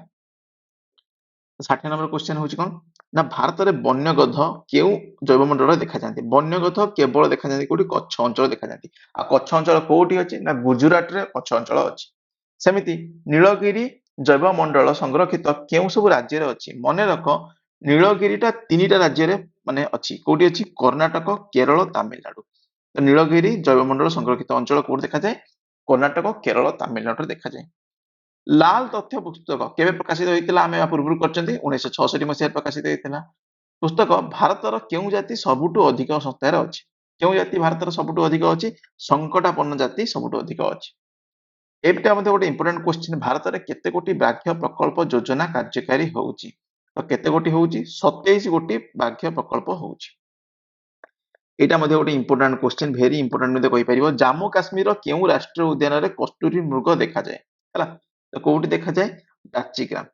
Speaker 1: 60 ନମ୍ବର କ୍ୱେଶ୍ଚନ ହଉଛି କଣ ନା ଭାରତରେ ବନ୍ୟଗଧ କେଉଁ ଜୈବମଣ୍ଡଳରେ ଦେଖାଯାଆନ୍ତି? ବନ୍ୟଗଧ କେବଳ ଦେଖାଯାଆନ୍ତି କୋଉଠି? କଚ୍ଛ ଅଞ୍ଚଳ ଦେଖାଯାଆନ୍ତି। ଆଉ କଚ୍ଛ ଅଞ୍ଚଳ କୋଉଠି ଅଛି? ନା ଗୁଜୁରାଟରେ କଚ୍ଛ ଅଞ୍ଚଳ ଅଛି। ସେମିତି ନୀଳଗିରି ଜୈବମଣ୍ଡଳ ସଂରକ୍ଷିତ କେଉଁ ସବୁ ରାଜ୍ୟରେ ଅଛି? ମନେ ରଖ, ନୀଳଗିରିଟା 3ଟା ରାଜ୍ୟରେ ମାନେ ଅଛି। କୋଉଠି ଅଛି? କର୍ଣ୍ଣାଟକ, କେରଳ, ତାମିଲନାଡୁ। ତ ନୀଳଗିରି ଜୈବମଣ୍ଡଳ ସଂରକ୍ଷିତ ଅଞ୍ଚଳ କୋଉଠି ଦେଖାଯାଏ? କର୍ଣ୍ଣାଟକ, କେରଳ, ତାମିଲନାଡୁରେ ଦେଖାଯାଏ। ଲାଲ ତଥ୍ୟ ପୁସ୍ତକ କେବେ ପ୍ରକାଶିତ ହୋଇଥିଲା? ଆମେ ପୂର୍ବରୁ କରିଛନ୍ତି, 1966 ମସିହାରେ ପ୍ରକାଶିତ ହୋଇଥିଲା। ପୁସ୍ତକ ଭାରତର କେଉଁ ଜାତି ସବୁଠୁ ଅଧିକ ସଂଖ୍ୟାରେ ଅଛି? କେଉଁ ଜାତି ଭାରତର ସବୁଠୁ ଅଧିକ ଅଛି? ସଙ୍କଟାପନ୍ନ ଜାତି ସବୁଠୁ ଅଧିକ ଅଛି। ଏଇଟା ମଧ୍ୟ ଗୋଟେ ଇମ୍ପୋର୍ଟାଣ୍ଟ କ୍ୱେଶ୍ଚିନ୍। ଭାରତରେ କେତେ ଗୋଟି ବ୍ୟାଘ୍ର ପ୍ରକଳ୍ପ ଯୋଜନା କାର୍ଯ୍ୟକାରୀ ହଉଛି? ତ କେତେ ଗୋଟି ହଉଛି? 27 ଗୋଟି ବ୍ୟାଘ୍ର ପ୍ରକଳ୍ପ ହଉଛି। ଏଇଟା ମଧ୍ୟ ଗୋଟେ ଇମ୍ପୋର୍ଟାଣ୍ଟ କ୍ୱେଶ୍ଚିନ୍, ଭେରି ଇମ୍ପୋର୍ଟାଣ୍ଟ ମଧ୍ୟ କହିପାରିବ। ଜାମ୍ମୁ କାଶ୍ମୀରର କେଉଁ ରାଷ୍ଟ୍ରୀୟ ଉଦ୍ୟାନରେ କସ୍ତୁରୀ ମୃଗ ଦେଖାଯାଏ? ହେଲା, ତ କୋଉଠି ଦେଖାଯାଏ? ଦାଚିଗ୍ରାମ।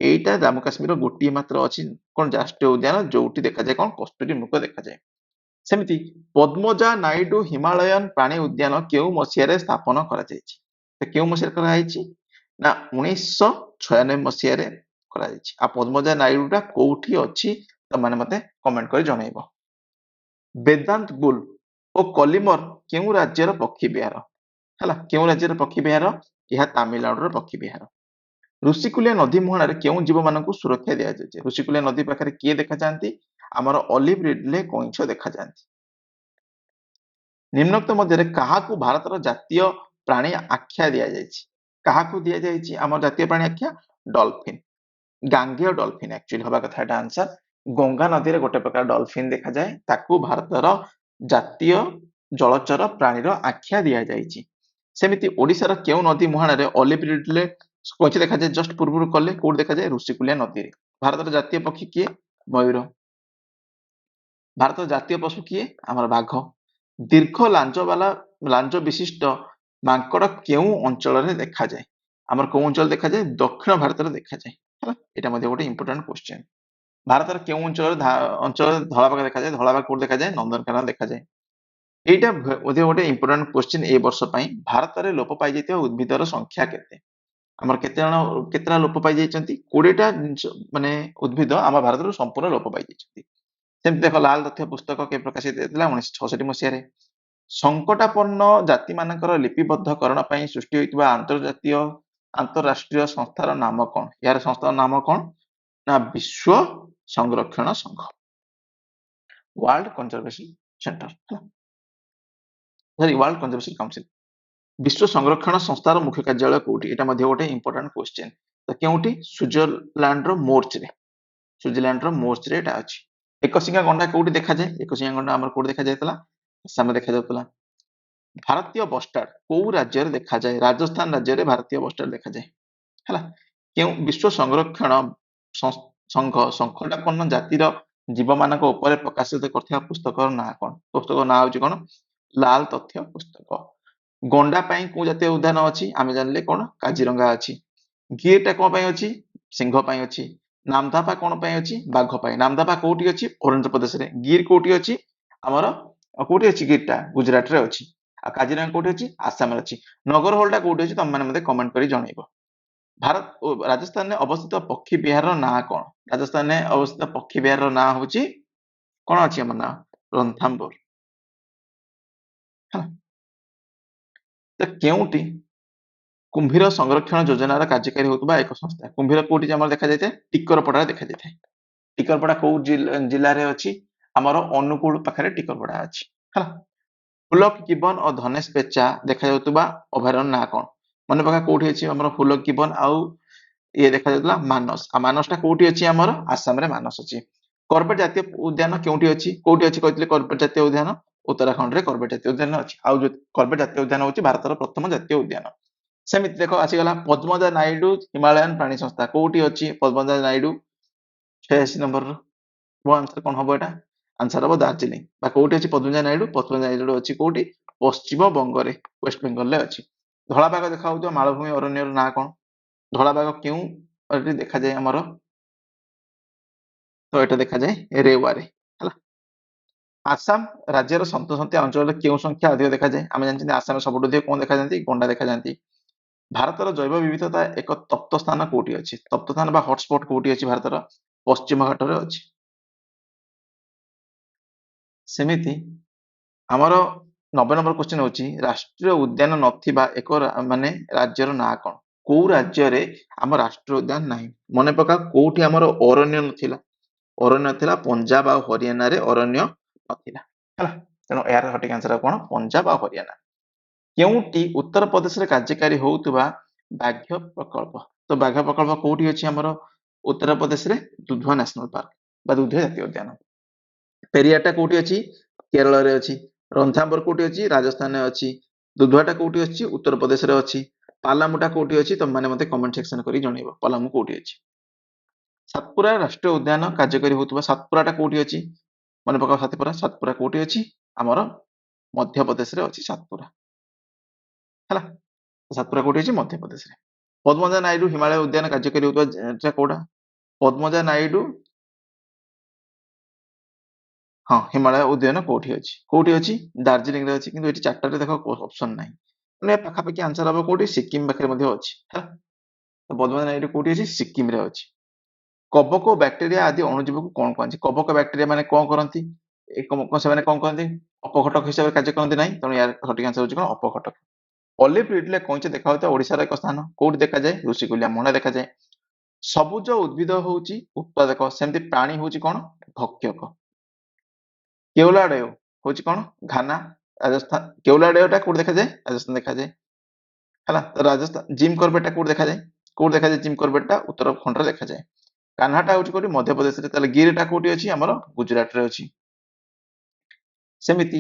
Speaker 1: ଏଇଟା ଜାମ୍ମୁ କାଶ୍ମୀରର ଗୋଟିଏ ମାତ୍ର ଅଛି କଣ ରାଷ୍ଟ୍ରୀୟ ଉଦ୍ୟାନ ଯୋଉଠି ଦେଖାଯାଏ କଣ? କସ୍ତୁରୀ ମୃଗ ଦେଖାଯାଏ। ସେମିତି ପଦ୍ମଜା ନାଇଡୁ ହିମାଳୟନ ପ୍ରାଣୀ ଉଦ୍ୟାନ କେଉଁ ମସିହାରେ ସ୍ଥାପନ କରାଯାଇଛି? ତ କେଉଁ ମସିହାରେ କରାଯାଇଛି? ନା 1996 ମସିହାରେ କରାଯାଇଛି। ଆଉ ପଦ୍ମଜା ନାଇଡୁଟା କୋଉଠି ଅଛି ତମାନେ ମତେ କମେଣ୍ଟ କରି ଜଣେଇବ। ବେଦାନ୍ତ ଗୁଲ ଓ କଲିମର କେଉଁ ରାଜ୍ୟର ପକ୍ଷୀ ବିହାର? ହେଲା, କେଉଁ ରାଜ୍ୟର ପକ୍ଷୀ ବିହାର? ଏହା ତାମିଲନାଡୁର ପକ୍ଷୀ ବିହାର। ଋଷିକୁଲିଆ ନଦୀ ମୁହାଣରେ କେଉଁ ଜୀବମାନଙ୍କୁ ସୁରକ୍ଷା ଦିଆଯାଇଛି? ଋଷିକୁଲିଆ ନଦୀ ପାଖରେ କିଏ ଦେଖାଯାଆନ୍ତି? ଆମର ଅଲିଭ ରିଡଲେ କଇଁଛ ଦେଖାଯାଆନ୍ତି। ନିମ୍ନୋକ୍ତ ମଧ୍ୟରେ କାହାକୁ ଭାରତର ଜାତୀୟ ପ୍ରାଣୀ ଆଖ୍ୟା ଦିଆଯାଇଛି? କାହାକୁ ଦିଆଯାଇଛି ଆମର ଜାତୀୟ ପ୍ରାଣୀ ଆଖ୍ୟା? ଡଲଫିନ୍, ଗାଙ୍ଗେୟ ଡଲଫିନ୍ ଆକ୍ଚୁଆଲି ହବା କଥା ଏଟା ଆନ୍ସର। ଗଙ୍ଗା ନଦୀରେ ଗୋଟେ ପ୍ରକାର ଡଲଫିନ୍ ଦେଖାଯାଏ, ତାକୁ ଭାରତର ଜାତୀୟ ଜଳଚର ପ୍ରାଣୀର ଆଖ୍ୟା ଦିଆଯାଇଛି। ସେମିତି ଓଡିଶାର କେଉଁ ନଦୀ ମୁହାଣରେ ଅଲିଭ ରିଡଲେ କଇଁଛ ଦେଖାଯାଏ? ଜଷ୍ଟ ପୂର୍ବରୁ କଲେ, କୋଉଠି ଦେଖାଯାଏ? ଋଷିକୁଲିଆ ନଦୀରେ। ଭାରତର ଜାତୀୟ ପକ୍ଷୀ କିଏ? ମୟୂର। ଭାରତର ଜାତୀୟ ପଶୁ କିଏ? ଆମର ବାଘ। ଦୀର୍ଘ ଲାଞ୍ଜ ବାଲା ଲାଞ୍ଜ ବିଶିଷ୍ଟ ମାଙ୍କଡ କେଉଁ ଅଞ୍ଚଳରେ ଦେଖାଯାଏ? ଆମର କୋଉ ଅଞ୍ଚଳରେ ଦେଖାଯାଏ? ଦକ୍ଷିଣ ଭାରତରେ ଦେଖାଯାଏ। ହେଲା, ଏଇଟା ମଧ୍ୟ ଗୋଟେ ଇମ୍ପୋର୍ଟାଣ୍ଟ କ୍ୱେଶ୍ଚନ। ଭାରତର କେଉଁ ଅଞ୍ଚଳରେ ଅଞ୍ଚଳରେ ଧଳା ବାଘ ଦେଖାଯାଏ? ଧଳା ବାଘ କୋଉଠି ଦେଖାଯାଏ? ନନ୍ଦନକାନନ ଦେଖାଯାଏ। ଏଇଟା ମଧ୍ୟ ଗୋଟେ ଇମ୍ପୋର୍ଟାଣ୍ଟ କ୍ୱେଶ୍ଚିନ୍ ଏ ବର୍ଷ ପାଇଁ। ଭାରତରେ ଲୋପ ପାଇଯାଇଥିବା ଉଦ୍ଭିଦର ସଂଖ୍ୟା କେତେ? ଆମର କେତେ ଜଣ କେତେଟା ଲୋପ ପାଇଯାଇଛନ୍ତି? 20ଟା ଜିନିଷ ମାନେ ଉଦ୍ଭିଦ ଆମ ଭାରତରୁ ସମ୍ପୂର୍ଣ୍ଣ ଲୋପ ପାଇଯାଇଛନ୍ତି। ସେମିତି ଦେଖ, ଲାଲ ତଥ୍ୟ ପୁସ୍ତକ କେବେ ପ୍ରକାଶିତ ହେଇଥିଲା? 1966 ମସିହାରେ। ସଙ୍କଟାପନ୍ନ ଜାତିମାନଙ୍କର ଲିପିବଦ୍ଧକରଣ ପାଇଁ ସୃଷ୍ଟି ହୋଇଥିବା ଆନ୍ତର୍ଜାତୀୟ ଆନ୍ତରାଷ୍ଟ୍ରୀୟ ସଂସ୍ଥାର ନାମ କଣ? ଏହାର ସଂସ୍ଥାର ନାମ କଣ ନା ବିଶ୍ୱ ସଂରକ୍ଷଣ ସଂଘ, ୱାର୍ଲଡ କନଜରଭେସନ ସେଣ୍ଟର, ହେଲା, ସରି, ୱାର୍ଲଡ କନଜରଭେସନ କାଉନସିଲ। ବିଶ୍ୱ ସଂରକ୍ଷଣ ସଂସ୍ଥାର ମୁଖ୍ୟ କାର୍ଯ୍ୟାଳୟ କୋଉଠି? ଏଇଟା ମଧ୍ୟ ଗୋଟେ ଇମ୍ପୋର୍ଟାଣ୍ଟ କ୍ୱେଶ୍ଚେନ୍। ତ କେଉଁଠି? ସୁଇଜରଲ୍ୟାଣ୍ଡର ମୋର୍ଚରେ, ସୁଇଜରଲ୍ୟାଣ୍ଡର ମୋର୍ଚରେ ଏଇଟା ଅଛି। ଏକଶିଙ୍ଗା ଗଣ୍ଡା କୋଉଠି ଦେଖାଯାଏ? ଏକଶିଙ୍ଗା ଗଣ୍ଡା ଆମର କୋଉଠି ଦେଖାଯାଇଥିଲା? ଆସାମରେ ଦେଖାଯାଉଥିଲା। ଭାରତୀୟ ବଷ୍ଟାର୍ଡ କୋଉ ରାଜ୍ୟରେ ଦେଖାଯାଏ? ରାଜସ୍ଥାନ ରାଜ୍ୟରେ ଭାରତୀୟ ବଷ୍ଟାର୍ଡ ଦେଖାଯାଏ। ହେଲା, କେଉଁ ବିଶ୍ୱ ସଂରକ୍ଷଣ ସଂଘ ସଙ୍କଟାପନ୍ନ ଜାତିର ଜୀବମାନଙ୍କ ଉପରେ ପ୍ରକାଶିତ କରିଥିବା ପୁସ୍ତକର ନାଁ କଣ? ପୁସ୍ତକ ନାଁ ହଉଛି କଣ? ଲାଲ ତଥ୍ୟ ପୁସ୍ତକ। ଗଣ୍ଡା ପାଇଁ କୋଉ ଜାତୀୟ ଉଦ୍ୟାନ ଅଛି? ଆମେ ଜାଣିଲେ କଣ? କାଜିରଙ୍ଗା ଅଛି। ଗିରଟା କଣ ପାଇଁ ଅଛି? ସିଂହ ପାଇଁ ଅଛି। ନାମଧାପା କଣ ପାଇଁ ଅଛି? ବାଘ ପାଇଁ। ନାମଧାପା କୋଉଠି ଅଛି? ଅରୁଣାଚଳ ପ୍ରଦେଶରେ। ଗିର କୋଉଠି ଅଛି? ଆମର କୋଉଠି ଅଛି ଗିରଟା? ଗୁଜୁରାଟରେ ଅଛି। ଆଉ କାଜିରଙ୍ଗା କୋଉଠି ଅଛି? ଆସାମରେ ଅଛି। ନଗରହୋଲଟା କୋଉଠି ଅଛି? ତମେ ମତେ କମେଣ୍ଟ କରି ଜଣେଇବ। ଭାରତ ରାଜସ୍ଥାନରେ ଅବସ୍ଥିତ ପକ୍ଷୀ ବିହାରର ନାଁ କଣ? ରାଜସ୍ଥାନରେ ଅବସ୍ଥିତ ପକ୍ଷୀ ବିହାରର ନାଁ ହଉଛି କଣ ଅଛି ଆମର ନାଁ? ରଣଥାମ୍ବୋର। ହେଲା, ତ କେଉଁଟି କୁମ୍ଭୀର ସଂରକ୍ଷଣ ଯୋଜନାର କାର୍ଯ୍ୟକାରୀ ହେଉଥିବା ଏକ ସଂସ୍ଥା? କୁମ୍ଭୀର କୋଉଠି ଆମର ଦେଖାଯାଇଥାଏ? ଟିକରପଡାରେ ଦେଖାଯାଇଥାଏ। ଟିକରପଡା କୋଉ ଜିଲ୍ଲାରେ ଅଛି? ଆମର ଅନୁଗୁଳ ପାଖରେ ଟିକରପଡା ଅଛି। ହେଲା, ହୁଲକ ଗିବନ ଓ ଧନେଶ ପେଚା ଦେଖାଯାଉଥିବା ଅଭୟାରଣ୍ୟ ନାଁ କଣ? ମନେ ପକା, କୋଉଠି ଅଛି ଆମର ହୁଲକ ଗିବନ ଆଉ ଇଏ ଦେଖାଯାଉଥିଲା? ମାନସ। ଆଉ ମାନସଟା କୋଉଠି ଅଛି? ଆମର ଆସାମରେ ମାନସ ଅଛି। କର୍ବେଟ ଜାତୀୟ ଉଦ୍ୟାନ କେଉଁଠି ଅଛି? କୋଉଠି ଅଛି କହିଥିଲେ କର୍ବେଟ ଜାତୀୟ ଉଦ୍ୟାନ? ଉତ୍ତରାଖଣ୍ଡରେ କର୍ବେଟ ଜାତୀୟ ଉଦ୍ୟାନ ଅଛି। ଆଉ ଯୋଉ କର୍ବେଟ ଜାତୀୟ ଉଦ୍ୟାନ ହଉଛି ଭାରତର ପ୍ରଥମ ଜାତୀୟ ଉଦ୍ୟାନ। ସେମିତି ଦେଖ, ଆସିଗଲା ପଦ୍ମଜା ନାଇଡୁ ହିମାଳୟନ ପ୍ରାଣୀ ସଂସ୍ଥା କୋଉଠି ଅଛି? ପଦ୍ମଜା ନାଇଡୁ 86 ନମ୍ବର ଆନ୍ସର କଣ ହବ? ଏଟା ଆନ୍ସର ହବ ଦାର୍ଜିଲିଂ। ବା କୋଉଠି ଅଛି ପଦ୍ମଜା ନାଇଡୁ? ପଦ୍ମଜା ନାଇଡୁ ଅଛି କୋଉଠି? ପଶ୍ଚିମବଙ୍ଗରେ, ୱେଷ୍ଟ ବେଙ୍ଗଲରେ ଅଛି। ଧଳା ବାଘ ଦେଖାଯାଉଥିବା ମାଳଭୂମି ଅରଣ୍ୟର ନାଁ କଣ? ଧଳା ବାଘ କେଉଁ ଦେଖାଯାଏ ଆମର? ତ ଏଟା ଦେଖାଯାଏ ରେୱାରେ। ହେଲା, ଆସାମ ରାଜ୍ୟର ସନ୍ତସନ୍ତିଆ ଅଞ୍ଚଳରେ କେଉଁ ସଂଖ୍ୟା ଅଧିକ ଦେଖାଯାଏ? ଆମେ ଜାଣିଛନ୍ତି ଆସାମରେ ସବୁଠୁ ଅଧିକ କଣ ଦେଖାଯାନ୍ତି? ଗଣ୍ଡା ଦେଖାଯାନ୍ତି। ଭାରତର ଜୈବ ବିବିଧତା ଏକ ତପ୍ତ ସ୍ଥାନ କୋଉଠି ଅଛି? ତପ୍ତ ସ୍ଥାନ ବା ହଟସ୍ପଟ କୋଉଠି ଅଛି ଭାରତର? ପଶ୍ଚିମ ଘାଟରେ ଅଛି। ସେମିତି ଆମର 90 ନମ୍ବର କ୍ୱେଶ୍ଚନ ହଉଛି, ରାଷ୍ଟ୍ରୀୟ ଉଦ୍ୟାନ ନଥିବା ଏକ ମାନେ ରାଜ୍ୟର ନାଁ କଣ? କୋଉ ରାଜ୍ୟରେ ଆମ ରାଷ୍ଟ୍ରୀୟ ଉଦ୍ୟାନ ନାହିଁ? ମନେ ପକା, କୋଉଠି ଆମର ଅରଣ୍ୟ ନଥିଲା? ଅରଣ୍ୟ ଥିଲା ପଞ୍ଜାବ ଆଉ ହରିୟାଣାରେ ଅରଣ୍ୟ ନଥିଲା। ହେଲା, ତେଣୁ ଏହାର ସଠିକ ଆନ୍ସର କଣ? ପଞ୍ଜାବ ଆଉ ହରିୟାଣା। କେଉଁଟି ଉତ୍ତରପ୍ରଦେଶରେ କାର୍ଯ୍ୟକାରୀ ହଉଥିବା ବାଘ୍ୟ ପ୍ରକଳ୍ପ? ତ ବାଘ ପ୍ରକଳ୍ପ କୋଉଠି ଅଛି ଆମର ଉତ୍ତରପ୍ରଦେଶରେ? ଦୁଧୁଆ ନ୍ୟାସନାଲ ପାର୍କ ବା ଦୁଧୁଆ ଜାତୀୟ ଉଦ୍ୟାନ। ପେରିୟାରଟା କୋଉଠି ଅଛି? କେରଳରେ ଅଛି। ରଣଥାମ୍ବର କୋଉଠି ଅଛି? ରାଜସ୍ଥାନରେ ଅଛି। ଦୁଧୁଆଟା କୋଉଠି ଅଛି? ଉତ୍ତରପ୍ରଦେଶରେ ଅଛି। ପାଲାମୁଟା କୋଉଠି ଅଛି? ତମେ ମତେ କମେଣ୍ଟ ସେକ୍ସନ କରି ଜଣେଇବ ପାଲାମୁ କୋଉଠି ଅଛି। ସାତପୁରା ରାଷ୍ଟ୍ରୀୟ ଉଦ୍ୟାନ କାର୍ଯ୍ୟକାରୀ ହଉଥିବା ସାତପୁରାଟା କୋଉଠି ଅଛି? ମନେ ପକାଅ, ସାତପୁରା, ସାତପୁରା କୋଉଠି ଅଛି? ଆମର ମଧ୍ୟପ୍ରଦେଶରେ ଅଛି ସାତପୁରା। ହେଲା, ସାତପୁରା କୋଉଠି ଅଛି? ମଧ୍ୟପ୍ରଦେଶରେ। ପଦ୍ମଜା ନାଇଡୁ ହିମାଳୟ ଉଦ୍ୟାନ କାର୍ଯ୍ୟକାରୀ ହଉଥିବା କୋଉଟା? ପଦ୍ମଜା ନାଇଡୁ, ହଁ, ହିମାଳୟ ଉଦ୍ୟାନ କୋଉଠି ଅଛି? କୋଉଠି ଅଛି? ଦାର୍ଜିଲିଂରେ ଅଛି। କିନ୍ତୁ ଏଠି ଚାରିଟାରେ ଦେଖ ଅପସନ ନାହିଁ, ମାନେ ପାଖାପାଖି ଆନ୍ସର ହବ କୋଉଠି? ସିକିମ ପାଖରେ ମଧ୍ୟ ଅଛି। ହେଲା, ପଦ୍ମଜା ନାଇଡୁ କୋଉଠି ଅଛି? ସିକିମରେ ଅଛି। କବକ, ବ୍ୟାକ୍ଟେରିଆ ଆଦି ଅଣୁଜୀବକୁ କଣ କୁହନ୍ତି? କବକ, ବ୍ୟାକ୍ଟେରିଆ ମାନେ କଣ କରନ୍ତି? ସେମାନେ କଣ କରନ୍ତି? ଅପଘଟକ ହିସାବରେ କାର୍ଯ୍ୟ କରନ୍ତି ନାହିଁ। ତେଣୁ ଏହାର ସଠିକ ଆନ୍ସର ହଉଛି କଣ? ଅପଘଟକ। ଅଲିଭ ରିଡଲେ କଇଁଚ ଦେଖାଯାଉଥିବା ଓଡିଶାର ଏକ ସ୍ଥାନ କୋଉଠି ଦେଖାଯାଏ? ଋଷିକୁଲ୍ୟା ମୁହାଣ ଦେଖାଯାଏ। ସବୁଜ ଉଦ୍ଭିଦ ହଉଛି ଉତ୍ପାଦକ, ସେମିତି ପ୍ରାଣୀ ହଉଛି କଣ? ଭକ୍ଷକ। କେଉଲାଡେଓ ହଉଛି କଣ? ଘାନା, ରାଜସ୍ଥାନ। କେଉଲାଡେଓଟା କୋଉଠି ଦେଖାଯାଏ? ରାଜସ୍ଥାନ ଦେଖାଯାଏ। ହେଲା, ତ ରାଜସ୍ଥାନ ଜିମ୍ କର୍ବେଟଟା କୋଉଠି ଦେଖାଯାଏ? କୋଉଠି ଦେଖାଯାଏ ଜିମ୍ କର୍ବେଟଟା? ଉତ୍ତରାଖଣ୍ଡରେ ଦେଖାଯାଏ। କାହ୍ନାଟା ହଉଛି କୋଉଠି? ମଧ୍ୟପ୍ରଦେଶରେ। ତାହେଲେ ଗିରଟା କୋଉଠି ଅଛି? ଆମର ଗୁଜୁରାଟରେ ଅଛି। ସେମିତି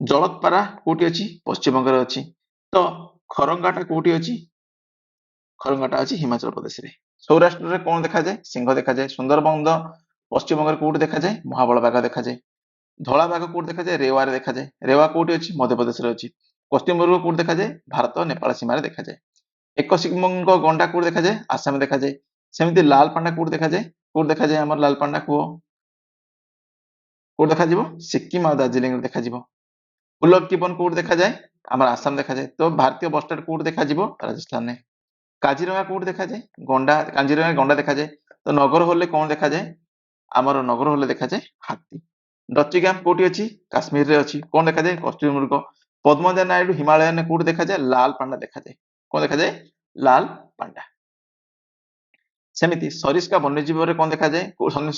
Speaker 1: ଜଳତପାରା କୋଉଠି ଅଛି? ପଶ୍ଚିମବଙ୍ଗରେ ଅଛି। ତ ଖରଙ୍ଗାଟା କୋଉଠି ଅଛି? ଖରଙ୍ଗାଟା ଅଛି ହିମାଚଳ ପ୍ରଦେଶରେ। ସୌରାଷ୍ଟ୍ରରେ କଣ ଦେଖାଯାଏ? ସିଂହ ଦେଖାଯାଏ। ସୁନ୍ଦରବନ୍ଦ ପଶ୍ଚିମବଙ୍ଗରେ କୋଉଠି ଦେଖାଯାଏ? ମହାବଳ ବାଘ ଦେଖାଯାଏ। ଧଳା ବାଘ କୋଉଠି ଦେଖାଯାଏ? ରେୱାରେ ଦେଖାଯାଏ। ରେୱା କୋଉଠି ଅଛି? ମଧ୍ୟପ୍ରଦେଶରେ ଅଛି। ପଶ୍ଚିମବଙ୍ଗ କୋଉଠି ଦେଖାଯାଏ? ଭାରତ ନେପାଳ ସୀମାରେ ଦେଖାଯାଏ। ଏକଶିଙ୍ଗ ଗଣ୍ଡା କୋଉଠି ଦେଖାଯାଏ? ଆସାମ ଦେଖାଯାଏ। ସେମିତି ଲାଲ ପାଣ୍ଡା କୋଉଠି ଦେଖାଯାଏ? କୋଉଠି ଦେଖାଯାଏ ଆମର ଲାଲ ପାଣ୍ଡା କୁହ? କୋଉଠି ଦେଖାଯିବ? ସିକିମ ଆଉ ଦାର୍ଜିଲିଂରେ ଦେଖାଯିବ। ହୁଲକ ଗିବନ କୋଉଠି ଦେଖାଯାଏ? ଆମର ଆସାମ ଦେଖାଯାଏ। ତ ଭାରତୀୟ ବଷ୍ଟାର୍ଡ କୋଉଠି ଦେଖାଯିବ? ରାଜସ୍ଥାନରେ। କାଜିରଙ୍ଗା କୋଉଠି ଦେଖାଯାଏ? ଗଣ୍ଡା, କାଜିରଙ୍ଗା ଗଣ୍ଡା ଦେଖାଯାଏ। ତ ନଗର ହେଲେ କଣ ଦେଖାଯାଏ? ଆମର ନଗର ହେଲେ ଦେଖାଯାଏ ହାତୀ। ଡଚିଗାମ କୋଉଠି ଅଛି? କାଶ୍ମୀରରେ ଅଛି। କଣ ଦେଖାଯାଏ? କସ୍ତୁରୀ ମୃଗ। ପଦ୍ମଜା ନାଇଡୁ ହିମାଳୟନ କୋଉଠି ଦେଖାଯାଏ? ଲାଲ ପାଣ୍ଡା ଦେଖାଯାଏ। କଣ ଦେଖାଯାଏ? ଲାଲ ପାଣ୍ଡା। ସେମିତି ସରିସ୍କା ବନ୍ୟଜୀବରେ କଣ ଦେଖାଯାଏ?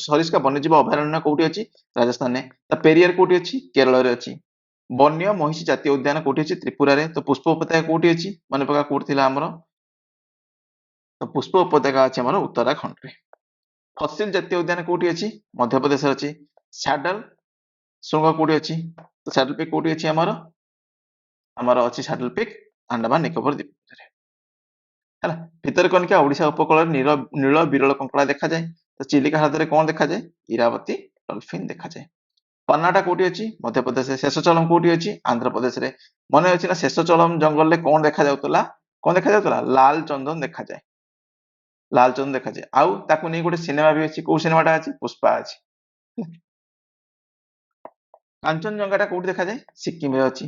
Speaker 1: ସରିସ୍କା ବନ୍ୟଜୀବ ଅଭୟାରଣ୍ୟ କୋଉଠି ଅଛି? ରାଜସ୍ଥାନରେ। ତ ପେରିୟାର କୋଉଠି ଅଛି? କେରଳରେ ଅଛି। ବନ୍ୟ ମହିଷୀ ଜାତୀୟ ଉଦ୍ୟାନ କୋଉଠି ଅଛି? ତ୍ରିପୁରାରେ। ତ ପୁଷ୍ପ ଉପତ୍ୟକା କୋଉଠି ଅଛି? ମନେ ପକା କୋଉଠି ଥିଲା ଆମର? ତ ପୁଷ୍ପ ଉପତ୍ୟକା ଅଛି ଆମର ଉତ୍ତରାଖଣ୍ଡରେ। ଫସିଲ ଜାତୀୟ ଉଦ୍ୟାନ କୋଉଠି ଅଛି? ମଧ୍ୟପ୍ରଦେଶରେ ଅଛି। ସ୍ୟାଡଲ ଶୃଙ୍ଗ କୋଉଠି ଅଛି? ତ ସ୍ୟାଡଲ ପିକ୍ କୋଉଠି ଅଛି ଆମର? ଆମର ଅଛି ସ୍ୟାଡଲ ପିକ୍ ଆଣ୍ଡାମାନ ନିକୋବର ଦ୍ୱୀପପୁଞ୍ଜରେ। ହେଲା, ଭିତରକନିକା ଓଡିଶା ଉପକୂଳରେ ନୀଳ ବିରଳ କଙ୍କଡା ଦେଖାଯାଏ। ତ ଚିଲିକା ହ୍ରଦରେ କଣ ଦେଖାଯାଏ? ଇରାବତୀ ଡଲଫିନ ଦେଖାଯାଏ। ପନ୍ନାଟା କୋଉଠି ଅଛି? ମଧ୍ୟପ୍ରଦେଶରେ। ଶେଷଚଳମ କୋଉଠି ଅଛି? ଆନ୍ଧ୍ରପ୍ରଦେଶରେ। ମନେ ଅଛି ନା ଶେଷଚଳମ ଜଙ୍ଗଲରେ କଣ ଦେଖାଯାଉଥିଲା? କଣ ଦେଖାଯାଉଥିଲା? ଲାଲ ଚନ୍ଦନ ଦେଖାଯାଏ। ଲାଲ ଚନ୍ଦନ ଦେଖାଯାଏ। ଆଉ ତାକୁ ନେଇ ଗୋଟେ ସିନେମା ବି ଅଛି। କୋଉ ସିନେମାଟା ଅଛି? ପୁଷ୍ପା ଅଛି। କାଞ୍ଚନଜଙ୍ଘାଟା କୋଉଠି ଦେଖାଯାଏ? ସିକିମରେ ଅଛି।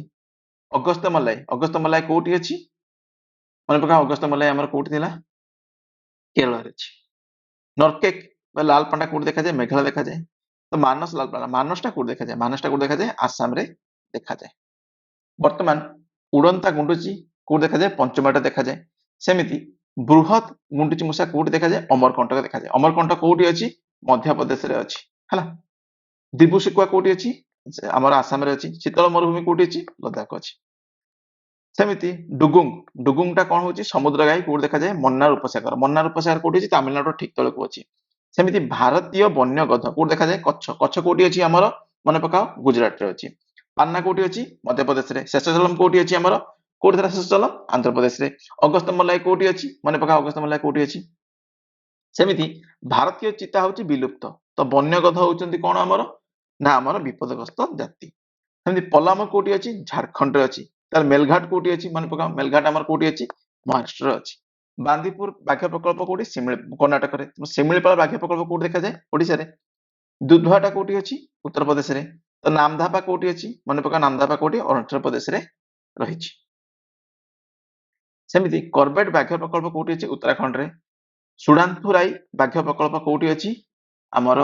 Speaker 1: ଅଗସ୍ତ୍ୟ ମଲାଇ, ଅଗସ୍ତ୍ୟ ମଲାଇ କୋଉଠି ଅଛି? ମନେ ପକାଅ ଅଗସ୍ତ୍ୟ ମଲାଇ ଆମର କୋଉଠି ଥିଲା? କେରଳରେ ଅଛି। ନରକେକ ବା ଲାଲ ପାଣ୍ଡା କୋଉଠି ଦେଖାଯାଏ? ମେଘାଳୟ ଦେଖାଯାଏ। ତ ମାନସ ଲାଲ ପାଣ୍ଡା, ମାନସଟା କୋଉଠି ଦେଖାଯାଏ? ମାନସଟା କୋଉଠି ଦେଖାଯାଏ? ଆସାମରେ ଦେଖାଯାଏ। ବର୍ତ୍ତମାନ ଉଡ଼ନ୍ତା ଗୁଣ୍ଡୁଚି କୋଉଠି ଦେଖାଯାଏ? ପଞ୍ଚମାଟା ଦେଖାଯାଏ। ସେମିତି ବୃହତ ଗୁଣ୍ଡୁଚି ମୂଷା କୋଉଠି ଦେଖାଯାଏ? ଅମରକଣ୍ଟକ ଦେଖାଯାଏ। ଅମରକଣ୍ଟକ କୋଉଠି ଅଛି? ମଧ୍ୟପ୍ରଦେଶରେ ଅଛି। ହେଲା, ଦିବୁ ଶିକୁଆ କୋଉଠି ଅଛି? ଆମର ଆସାମରେ ଅଛି। ଶୀତଳ ମରୁଭୂମି କୋଉଠି ଅଛି? ଲଦାଖ ଅଛି। ସେମିତି ଡୁଗୁଙ୍ଗ, ଡୁଗୁଙ୍ଗଟା କଣ ହଉଛି? ସମୁଦ୍ର ଗାଈ କୋଉଠି ଦେଖାଯାଏ? ମନ୍ନାର ଉପସାଗର। ମନ୍ନାର ଉପସାଗର କୋଉଠି ଅଛି? ତାମିଲନାଡୁର ଠିକ ତଳକୁ ଅଛି। ସେମିତି ଭାରତୀୟ ବନ୍ୟ ଗଧ କୋଉଠି ଦେଖାଯାଏ? କଚ୍ଛ। କଚ୍ଛ କୋଉଠି ଅଛି ଆମର? ମନେ ପକାଅ, ଗୁଜୁରାଟରେ ଅଛି। ପାନ୍ନା କୋଉଠି ଅଛି? ମଧ୍ୟପ୍ରଦେଶରେ। ଶେଷଚଲମ କୋଉଠି ଅଛି ଆମର? କୋଉଠି ଥିଲା ଶେଷଚଲମ? ଆନ୍ଧ୍ରପ୍ରଦେଶରେ। ଅଗସ୍ତ୍ୟ ମଲାଇ କୋଉଠି ଅଛି? ମନେ ପକାଅ ଅଗସ୍ତ୍ୟ ମଲାଇ କୋଉଠି ଅଛି? ସେମିତି ଭାରତୀୟ ଚିତା ହଉଛି ବିଲୁପ୍ତ। ତ ବନ୍ୟ ଗଧ ହଉଛନ୍ତି କଣ ଆମର? ନା ଆମର ବିପଦଗ୍ରସ୍ତ ଜାତି। ସେମିତି ପଲାମ କୋଉଠି ଅଛି? ଝାଡଖଣ୍ଡରେ ଅଛି। ତାହେଲେ ମେଲଘାଟ କୋଉଠି ଅଛି? ମନେ ପକାଅ ମେଲଘାଟ ଆମର କୋଉଠି ଅଛି? ମହାରାଷ୍ଟ୍ରରେ ଅଛି। ବାନ୍ଦିପୁର ବ୍ୟାଘ୍ର ପ୍ରକଳ୍ପ କୋଉଠି? କର୍ଣ୍ଣାଟକରେ। ଶିମିଳିପାଳ ବ୍ୟାଘ୍ର ପ୍ରକଳ୍ପ କୋଉଠି ଦେଖାଯାଏ? ଓଡିଶାରେ। ଦୁଧୁଆଟା କୋଉଠି ଅଛି? ଉତ୍ତରପ୍ରଦେଶରେ। ତ ନାମଧାପା କୋଉଠି ଅଛି? ମନେ ପକାଅ ନାମଧାପା କୋଉଠି? ଅରୁଣାଚଳ ପ୍ରଦେଶରେ ରହିଛି। ସେମିତି କର୍ବେଟ ବ୍ୟାଘ୍ର ପ୍ରକଳ୍ପ କୋଉଠି ଅଛି? ଉତ୍ତରାଖଣ୍ଡରେ। ସୁଡ଼ାନ୍ଥୁରାଇ ବ୍ୟାଘ୍ର ପ୍ରକଳ୍ପ କୋଉଠି ଅଛି? ଆମର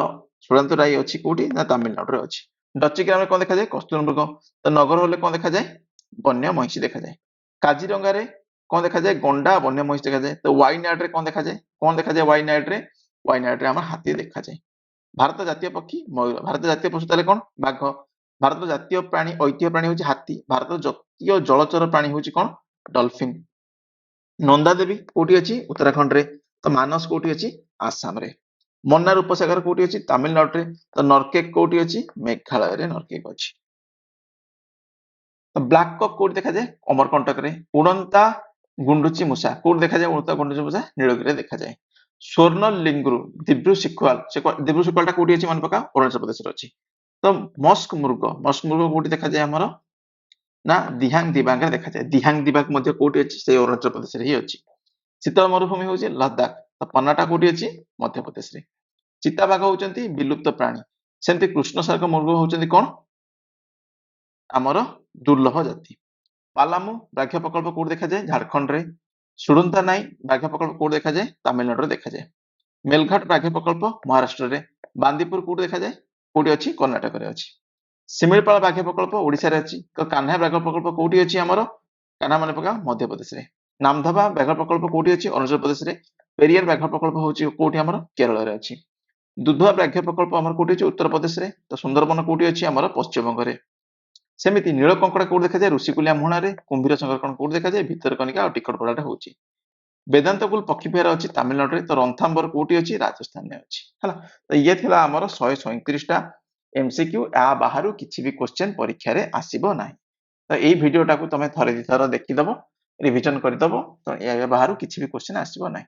Speaker 1: ସୁଡ଼ାନ୍ଥୁରାଇ ଅଛି କୋଉଠି? ନା ତାମିଲନାଡୁରେ ଅଛି। ଡଚିଗ୍ରାମରେ କଣ ଦେଖାଯାଏ? କସ୍ତୁରୀ ମୃଗ। ତ ନଗର ହେଲେ କଣ ଦେଖାଯାଏ? ବନ୍ୟ ମହିଷୀ ଦେଖାଯାଏ। କାଜିରଙ୍ଗାରେ କଣ ଦେଖାଯାଏ? ଗଣ୍ଡା ବନ୍ୟ ମହିଷୀ ଦେଖାଯାଏ। ତ ୱାଇନାଡରେ କଣ ଦେଖାଯାଏ? କଣ ଦେଖାଯାଏ ୱାଇନାଡରେ? ୱାଇନାଡରେ ଆମର ହାତୀ ଦେଖାଯାଏ। ଭାରତ ଜାତୀୟ ପକ୍ଷୀ ମୟୂର। ଭାରତ ଜାତୀୟ ପଶୁ ତାହେଲେ କଣ? ବାଘ। ଭାରତର ଜାତୀୟ ପ୍ରାଣୀ ଐତିହ୍ୟ ପ୍ରାଣୀ ହଉଛି ହାତୀ। ଭାରତର ଜାତୀୟ ଜଳଚର ପ୍ରାଣୀ ହଉଛି କଣ? ଡଲଫିନ। ନନ୍ଦା ଦେବୀ କୋଉଠି ଅଛି? ଉତ୍ତରାଖଣ୍ଡରେ। ତ ମାନସ କୋଉଠି ଅଛି? ଆସାମରେ। ମନ୍ନାର ଉପସାଗର କୋଉଠି ଅଛି? ତାମିଲନାଡୁରେ। ତ ନରକେକ କୋଉଠି ଅଛି? ମେଘାଳୟରେ ନରକେକ ଅଛି। ତ ବ୍ଲାକ୍ କକ୍ କୋଉଠି ଦେଖାଯାଏ? ଅମରକଣ୍ଟକରେ। ଉଡ଼ନ୍ତା ଗୁଣ୍ଡୁଚି ମୂଷା କୋଉଠି ଦେଖାଯାଏ? ଉଡ଼ନ୍ତା ଗୁଣ୍ଡୁଚି ମୂଷା ନୀଳଗିରିରେ ଦେଖାଯାଏ। ସ୍ୱର୍ଣ୍ଣ ଲିଙ୍ଗୁରୁ ଦିବ୍ରୁ ଶିଖୁଆଲ, ସେ ଦିବ୍ରୁ ଶିଖୁଆଲଟା କୋଉଠି ଅଛି? ମନେ ପକାଅ, ଅରୁଣାଚଳ ପ୍ରଦେଶରେ ଅଛି। ତ ମସ୍କ ମୃଗ, ମସ୍କ ମୃଗ କୋଉଠି ଦେଖାଯାଏ ଆମର? ନା ଦିହାଙ୍ଗ ଦିବାଙ୍ଗରେ ଦେଖାଯାଏ। ଦିହାଙ୍ଗ ଦିବାଙ୍ଗ ମଧ୍ୟ କୋଉଠି ଅଛି? ସେଇ ଅରୁଣାଚଳ ପ୍ରଦେଶରେ ହିଁ ଅଛି। ଶୀତଳ ମରୁଭୂମି ହଉଛି ଲଦାଖ। ତ ପନ୍ନାଟା କୋଉଠି ଅଛି? ମଧ୍ୟପ୍ରଦେଶରେ। ଚିତାବାଘ ହଉଛନ୍ତି ବିଲୁପ୍ତ ପ୍ରାଣୀ। ସେମିତି କୃଷ୍ଣସାର ମୃଗ ହଉଛନ୍ତି କଣ? ଆମର ଦୁର୍ଲଭ ଜାତି। ପାଲାମୁ ବ୍ୟାଘ୍ର ପ୍ରକଳ୍ପ କୋଉଠି ଦେଖାଯାଏ? ଝାଡଖଣ୍ଡରେ। ସୁଡ଼ନ୍ତା ନାଇ ବ୍ୟାଘ୍ର ପ୍ରକଳ୍ପ କୋଉଠି ଦେଖାଯାଏ? ତାମିଲନାଡୁରେ ଦେଖାଯାଏ। ମେଲଘାଟ ବ୍ୟାଘ୍ର ପ୍ରକଳ୍ପ ମହାରାଷ୍ଟ୍ରରେ। ବାନ୍ଦିପୁର କୋଉଠି ଦେଖାଯାଏ? କୋଉଠି ଅଛି? କର୍ଣ୍ଣାଟକରେ ଅଛି। ଶିମିଳିପାଳ ବ୍ୟାଘ୍ର ପ୍ରକଳ୍ପ ଓଡିଶାରେ ଅଛି। ତ କାହ୍ନା ବ୍ୟାଘ୍ର ପ୍ରକଳ୍ପ କୋଉଠି ଅଛି ଆମର? କାହ୍ନା ମନେ ପକାଅ, ମଧ୍ୟପ୍ରଦେଶରେ। ନାମଧାବା ବ୍ୟାଘ୍ର ପ୍ରକଳ୍ପ କୋଉଠି ଅଛି? ଅରୁଣାଚଳ ପ୍ରଦେଶରେ। ପେରିୟାର ବ୍ୟାଘ୍ର ପ୍ରକଳ୍ପ ହଉଛି କୋଉଠି ଆମର? କେରଳରେ ଅଛି। ଦୁଧୁଆ ବ୍ୟାଘ୍ର ପ୍ରକଳ୍ପ ଆମର କୋଉଠି ଅଛି? ଉତ୍ତରପ୍ରଦେଶରେ। ତ ସୁନ୍ଦରବନ କୋଉଠି ଅଛି ଆମର? ପଶ୍ଚିମବଙ୍ଗରେ। ସେମିତି ନୀଳ କଙ୍କଡା କୋଉଠି ଦେଖାଯାଏ? ଋଷିକୁଲିଆ ମୁହାଣରେ। କୁମ୍ଭୀର ସଂରକ୍ଷଣ କୋଉଠି ଦେଖାଯାଏ? ଭିତରକନିକା ଆଉ ଟିକଟପଡାରେ ହଉଛି। ବେଦାନ୍ତକୁଲ ପକ୍ଷୀ ବିହାର ଅଛି ତାମିଲନାଡୁରେ। ତ ରନ୍ଥାମ୍ବର କୋଉଠି ଅଛି? ରାଜସ୍ଥାନରେ ଅଛି। ହେଲା, ତ ଇଏ ଥିଲା ଆମର 137ଟା ଏମସିକ୍ୟୁ। ୟା ବାହାରୁ କିଛି ବି କ୍ୱେଶ୍ଚନ ପରୀକ୍ଷାରେ ଆସିବ ନାହିଁ। ତ ଏଇ ଭିଡିଓଟାକୁ ତମେ ଥରେ ଦିଥର ଦେଖିଦବ, ରିଭିଜନ କରିଦବ। ତ ୟା ବାହାରୁ କିଛି ବି କ୍ୱେଶ୍ଚନ ଆସିବ ନାହିଁ।